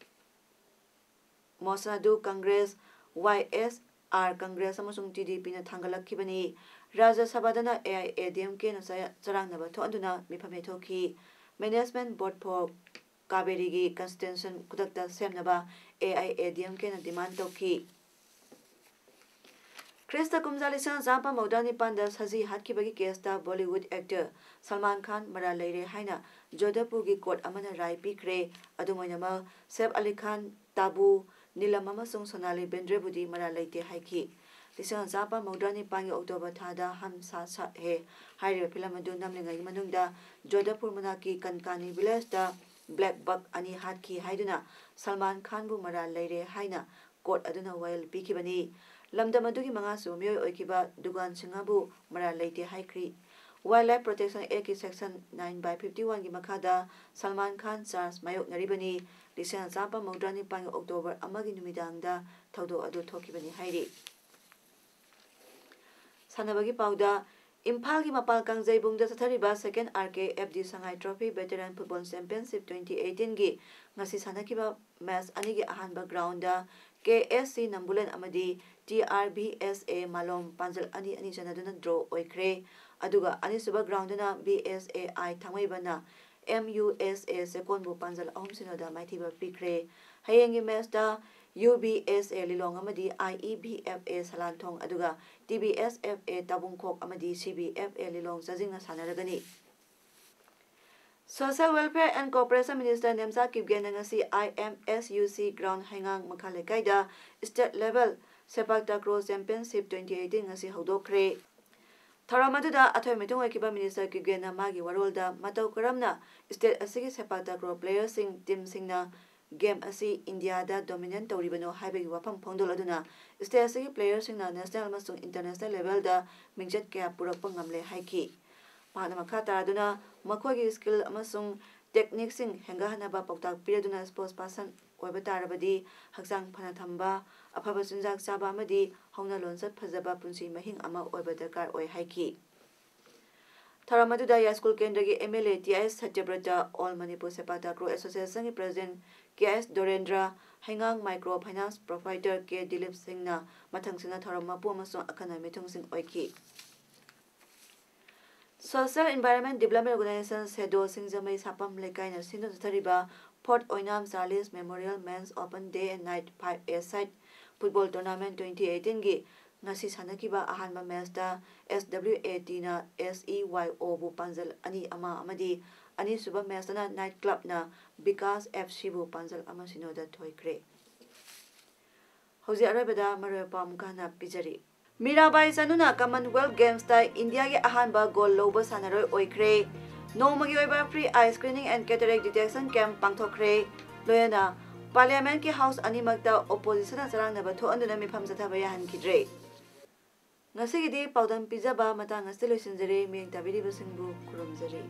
motion ꯑꯗꯨ Congress, YSR Congress ꯑꯃꯁꯨꯡ TDPꯅ ꯊꯥꯡꯒꯠꯂꯛꯈꯤꯕꯅꯤ꯫ ꯔꯥꯖ꯭ꯌ ꯁꯚꯥꯗꯅ AIADMKꯅ ꯆ-, ꯆꯔꯥꯡꯅꯕ ꯊꯣꯛꯍꯟꯗꯨꯅ ꯃꯤꯐꯝ ꯌꯩꯊꯣꯛꯈꯤ꯫ Management Board for ꯀꯥꯕꯦꯔꯤꯒꯤ constitution ꯈꯨꯗꯛꯇ ꯁꯦꯝꯅꯕ AIADMKꯅ demand ꯇꯧꯈꯤ꯫ ꯈ꯭ꯔꯤꯁꯇ ꯀꯨꯝꯖꯥ ꯂꯤꯁꯤꯡ ꯑꯃ ꯆꯥꯃꯥꯄꯟ ꯃꯧꯗ꯭ꯔꯥ ꯅꯤꯄꯥꯟꯗ ꯁꯖꯤ ꯍꯥꯠꯈꯤꯕꯒꯤ caseꯇ Bollywood actor ꯁꯜꯃꯥꯟ ꯈꯥꯟ ꯃꯔꯥꯜ ꯂꯩꯔꯦ ꯍꯥꯏꯅ ꯖꯣꯙꯄꯨꯔꯒꯤ court ꯑꯃꯅ ꯔꯥꯏ ꯄꯤꯈ꯭ꯔꯦ꯫ ꯑꯗꯨꯝ ꯑꯣꯏꯅꯃꯛ, ꯁꯦꯐ ꯑꯂꯤ ꯈꯥꯟ, ꯇꯥꯕꯨ, ꯅꯤꯂꯝ ꯑꯃꯁꯨꯡ ꯁꯣꯅꯥꯂꯤ ꯕꯦꯟꯗ꯭ꯔꯦꯕꯨꯗꯤ ꯃꯔꯥꯜ ꯂꯩꯇꯦ ꯍꯥꯏꯈꯤ꯫ ꯂꯤꯁꯤꯡ ꯑꯃ ꯆꯥꯃꯥꯄꯟ ꯃꯧꯗ꯭ꯔꯥ ꯅꯤꯄꯥꯟꯒꯤ October ꯊꯥꯗ ꯍꯝ ꯁꯥꯊ ꯁꯥꯊ ꯍꯦ ꯍꯥꯏꯔꯤꯕ film ꯑꯗꯨ ꯅꯝꯂꯤꯉꯩꯒꯤ ꯃꯅꯨꯡꯗ ꯖꯣꯙꯄꯨꯔ ꯃꯅꯥꯛꯀꯤ ꯀꯟꯀꯥꯅꯤ villageꯇ black buck ꯑꯅꯤ ꯍꯥꯠꯈꯤ ꯍꯥꯏꯗꯨꯅ ꯁꯜꯃꯥꯟ ꯈꯥꯟꯕꯨ ꯃꯔꯥꯜ ꯂꯩꯔꯦ ꯍꯥꯏꯅ court ꯑꯗꯨꯅ ꯋꯥꯌꯦꯜ ꯄꯤꯈꯤꯕꯅꯤ꯫ ꯂꯝꯗꯝ ꯑꯗꯨꯒꯤ ꯃꯉꯥꯁꯨꯕ ꯃꯤꯑꯣꯏ ꯑꯣꯏꯈꯤꯕ ꯗꯨꯒꯥꯟ ꯁꯤꯡꯍꯕꯨ ꯃꯔꯥꯜ ꯂꯩꯇꯦ ꯍꯥꯏꯈ꯭ꯔꯤ꯫ Wildlife Protection Actꯀꯤ section nine by fifty oneꯒꯤ ꯃꯈꯥꯗ ꯁꯜꯃꯥꯟ ꯈꯥꯟ charge ꯃꯥꯌꯣꯛꯅꯔꯤꯕꯅꯤ꯫ ꯂꯤꯁꯤꯡ ꯑꯃ ꯆꯥꯃꯥꯄꯟ ꯃꯧꯗ꯭ꯔꯥ ꯅꯤꯄꯥꯟꯒꯤ October ꯑꯃꯒꯤ ꯅꯨꯃꯤꯗꯥꯡꯗ ꯊꯧꯗꯣꯛ ꯑꯗꯨ ꯊꯣꯛꯈꯤꯕꯅꯤ ꯍꯥꯏꯔꯤ꯫ ꯁꯥꯟꯅꯕꯒꯤ ꯄꯥꯎꯗ, ꯏꯝꯐꯥꯜꯒꯤ ꯃꯄꯥꯜ ꯀꯥꯡꯖꯩꯕꯨꯡꯗ ꯆꯠꯊꯔꯤꯕ second RKFD Sangai Trophy Veteran Football Championship twenty eighteenꯒꯤ ꯉꯁꯤ ꯁꯥꯟꯅꯈꯤꯕ match ꯑꯅꯤꯒꯤ ꯑꯍꯥꯟꯕ groundꯗ ꯀꯦ ꯑꯦꯁ ꯁꯤ ꯅꯝꯕꯨꯂꯦꯟ ꯑꯃꯗꯤ T R V S A Malom ꯄꯥꯟꯖꯜ ꯑꯅꯤ ꯑꯅꯤ ꯆꯟꯅꯗꯨꯅ draw ꯑꯣꯏꯈ꯭ꯔꯦ꯫ ꯑꯗꯨꯒ ꯑꯅꯤꯁꯨꯕ groundꯗꯅ ꯕꯤ ꯑꯦꯁ ꯑꯦ ꯑꯥꯏ ꯊꯥꯡꯃꯩꯕꯟꯅ ꯑꯦꯝ ꯌꯨ ꯑꯦꯁ ꯑꯦ ꯆꯦꯀꯣꯟꯕꯨ ꯄꯥꯟꯖꯜ ꯑꯍꯨꯝ ꯁꯤꯅꯣꯗ ꯃꯥꯏꯊꯤꯕ ꯄꯤꯈ꯭ꯔꯦ꯫ ꯍꯌꯦꯡꯒꯤ matchꯇ U B S A Lilong ꯑꯃꯗꯤ I E V F A Salanthong, ꯑꯗꯨꯒ T B S F A Tabungkhok ꯑꯃꯗꯤ C B F A Lilong ꯆꯥꯖꯤꯡꯅ ꯁꯥꯟꯅꯔꯒꯅꯤ꯫ Social Welfare and Cooperation Minister Nemcha ꯀꯤꯞꯒꯦꯟꯅ ꯉꯁꯤ I M S U C ground ꯍꯩꯉꯥꯡ ꯃꯈꯥ ꯂꯩꯀꯥꯏꯗ state level ꯁꯦꯄꯥꯛ takraw championship twenty eighteen ꯉꯁꯤ ꯍꯧꯗꯣꯛꯈ꯭ꯔꯦ꯫ ꯊꯧꯔꯝ ꯑꯗꯨꯗ ꯑꯊꯣꯏ ꯃꯤꯊꯨꯡ ꯑꯣꯏꯈꯤꯕ Minister ꯀꯤꯞꯒꯦꯟꯅ ꯃꯥꯒꯤ ꯋꯥꯔꯣꯜꯗ ꯃꯇꯧ ꯀꯔꯝꯅ state ꯑꯁꯤꯒꯤ ꯁꯦꯄꯥꯛ ꯇꯥꯀ꯭ꯔꯣ playerꯁꯤꯡ, teamꯁꯤꯡꯅ game ꯑꯁꯤ ꯏꯟꯗꯤꯌꯥꯗ dominate ꯇꯧꯔꯤꯕꯅꯣ ꯍꯥꯏꯕꯒꯤ ꯋꯥꯐꯝ ꯐꯣꯡꯗꯣꯛꯂꯗꯨꯅ, state ꯑꯁꯤꯒꯤ playerꯁꯤꯡꯅ national ꯑꯃꯁꯨꯡ international levelꯗ ꯃꯤꯡꯆꯠ ꯀꯌꯥ ꯄꯨꯔꯛꯄ ꯉꯝꯂꯦ ꯍꯥꯏꯈꯤ꯫ ꯃꯍꯥꯛꯅ ꯃꯈꯥ ꯇꯥꯔꯗꯨꯅ ꯃꯈꯣꯏꯒꯤ skill ꯑꯃꯁꯨꯡ techniqueꯁꯤꯡ ꯍꯦꯟꯒꯠꯍꯟꯅꯕ ꯄꯥꯎꯇꯥꯛ ꯄꯤꯔꯗꯨꯅ sports person ꯑꯣꯏꯕ ꯇꯥꯔꯕꯗꯤ ꯍꯛꯆꯥꯡ ꯐꯅ ꯊꯝꯕ, ꯑꯐꯕ ꯆꯤꯟꯖꯥꯛ ꯆꯥꯕ ꯑꯃꯗꯤ ꯍꯧꯅ ꯂꯣꯟꯆꯠ ꯐꯖꯕ ꯄꯨꯟꯁꯤ ꯃꯍꯤꯡ ꯑꯃ ꯑꯣꯏꯕ ꯗꯔꯀꯥꯔ ꯑꯣꯏ ꯍꯥꯏꯈꯤ꯫ ꯊꯧꯔꯝ ꯑꯗꯨꯗ ꯌꯥꯏꯁ꯭ꯀꯨꯜ ꯀꯦꯟꯗ꯭ꯔꯒꯤ M L A T I Satyabrata, All Manipur Sepak Takraw Associationꯒꯤ president ꯀꯦ ꯑꯦꯁ ꯗꯣꯔꯦꯟꯗ꯭ꯔ, ꯍꯩꯉꯥꯡ micro finance proprietor K Dilip ꯁꯤꯡꯅ ꯃꯊꯪꯁꯤꯠꯅ ꯊꯧꯔꯝ ꯃꯄꯨ ꯑꯃꯁꯨꯡ ꯑꯈꯟꯅ ꯃꯤꯊꯨꯡꯁꯤꯡ ꯑꯣꯏꯈꯤ꯫ Social Environment Development Organization, ꯁꯦꯗꯣ, ꯁꯤꯡꯖꯃꯩ ꯁꯥꯄꯝ ꯂꯩꯀꯥꯏꯅ ꯁꯤꯟꯗꯨꯅ ꯆꯠꯊꯔꯤꯕ Fourth Oinam Charles Memorial Men's Open Day and Night five-a-side football tournament twenty eighteenꯒꯤ ꯉꯁꯤ ꯁꯥꯟꯅꯈꯤꯕ ꯑꯍꯥꯟꯕ matchꯇ ꯑꯦꯁ ꯗꯕ꯭ꯂꯤꯎ ꯑꯦ ꯇꯤꯅ ꯑꯦꯁ ꯏ ꯋꯥꯏ ꯑꯣꯕꯨ ꯄꯥꯟꯖꯜ ꯑꯅꯤ ꯑꯃ ꯑꯃꯗꯤ ꯑꯅꯤꯁꯨꯕ matchꯇꯅ Night Clubꯅ ꯕꯤꯀꯥꯁ ꯑꯦꯐ ꯁꯤꯕꯨ ꯄꯥꯟꯖꯜ ꯑꯃ ꯁꯤꯅꯣꯗ ꯊꯣꯏꯈ꯭ꯔꯦ꯫ ꯍꯧꯖꯤꯛ ꯑꯔꯣꯏꯕꯗ ꯃꯔꯨꯑꯣꯏꯕ ꯄꯥꯎ ꯑꯃꯨꯛꯀ ꯍꯟꯅ ꯄꯤꯖꯔꯤ꯫ ꯃꯤꯔꯥꯕꯥꯏ ꯆꯅꯨꯅ Commonwealth Gamesꯇ ꯏꯟꯗꯤꯌꯥꯒꯤ ꯑꯍꯥꯟꯕ gold ꯂꯧꯕ ꯁꯥꯟꯅꯔꯣꯏ ꯑꯣꯏꯈ꯭ꯔꯦ꯫ ꯅꯣꯡꯃꯒꯤ ꯑꯣꯏꯕ free eye screening and cataract detection camp ꯄꯥꯡꯊꯣꯛꯈ꯭ꯔꯦ꯫ ꯂꯣꯏꯅꯅ Parliamentꯀꯤ house ꯑꯅꯤꯃꯛꯇ oppositionꯅ ꯆꯔꯥꯡꯅꯕ ꯊꯣꯛꯍꯟꯗꯨꯅ ꯃꯤꯐꯝ ꯆꯠꯊꯕ ꯌꯥꯍꯟꯈꯤꯗ꯭ꯔꯦ꯫ ꯉꯁꯤꯒꯤꯗꯤ ꯄꯥꯎꯗꯝ ꯄꯤꯖꯕ ꯃꯇꯥꯡ ꯑꯁꯤꯗ ꯂꯣꯏꯁꯤꯟꯖꯔꯦ꯫ ꯃꯤꯠꯌꯦꯡ ꯇꯥꯕꯤꯔꯤꯕꯁꯤꯡꯕꯨ ꯈꯨꯔꯨꯝꯖꯔꯤ꯫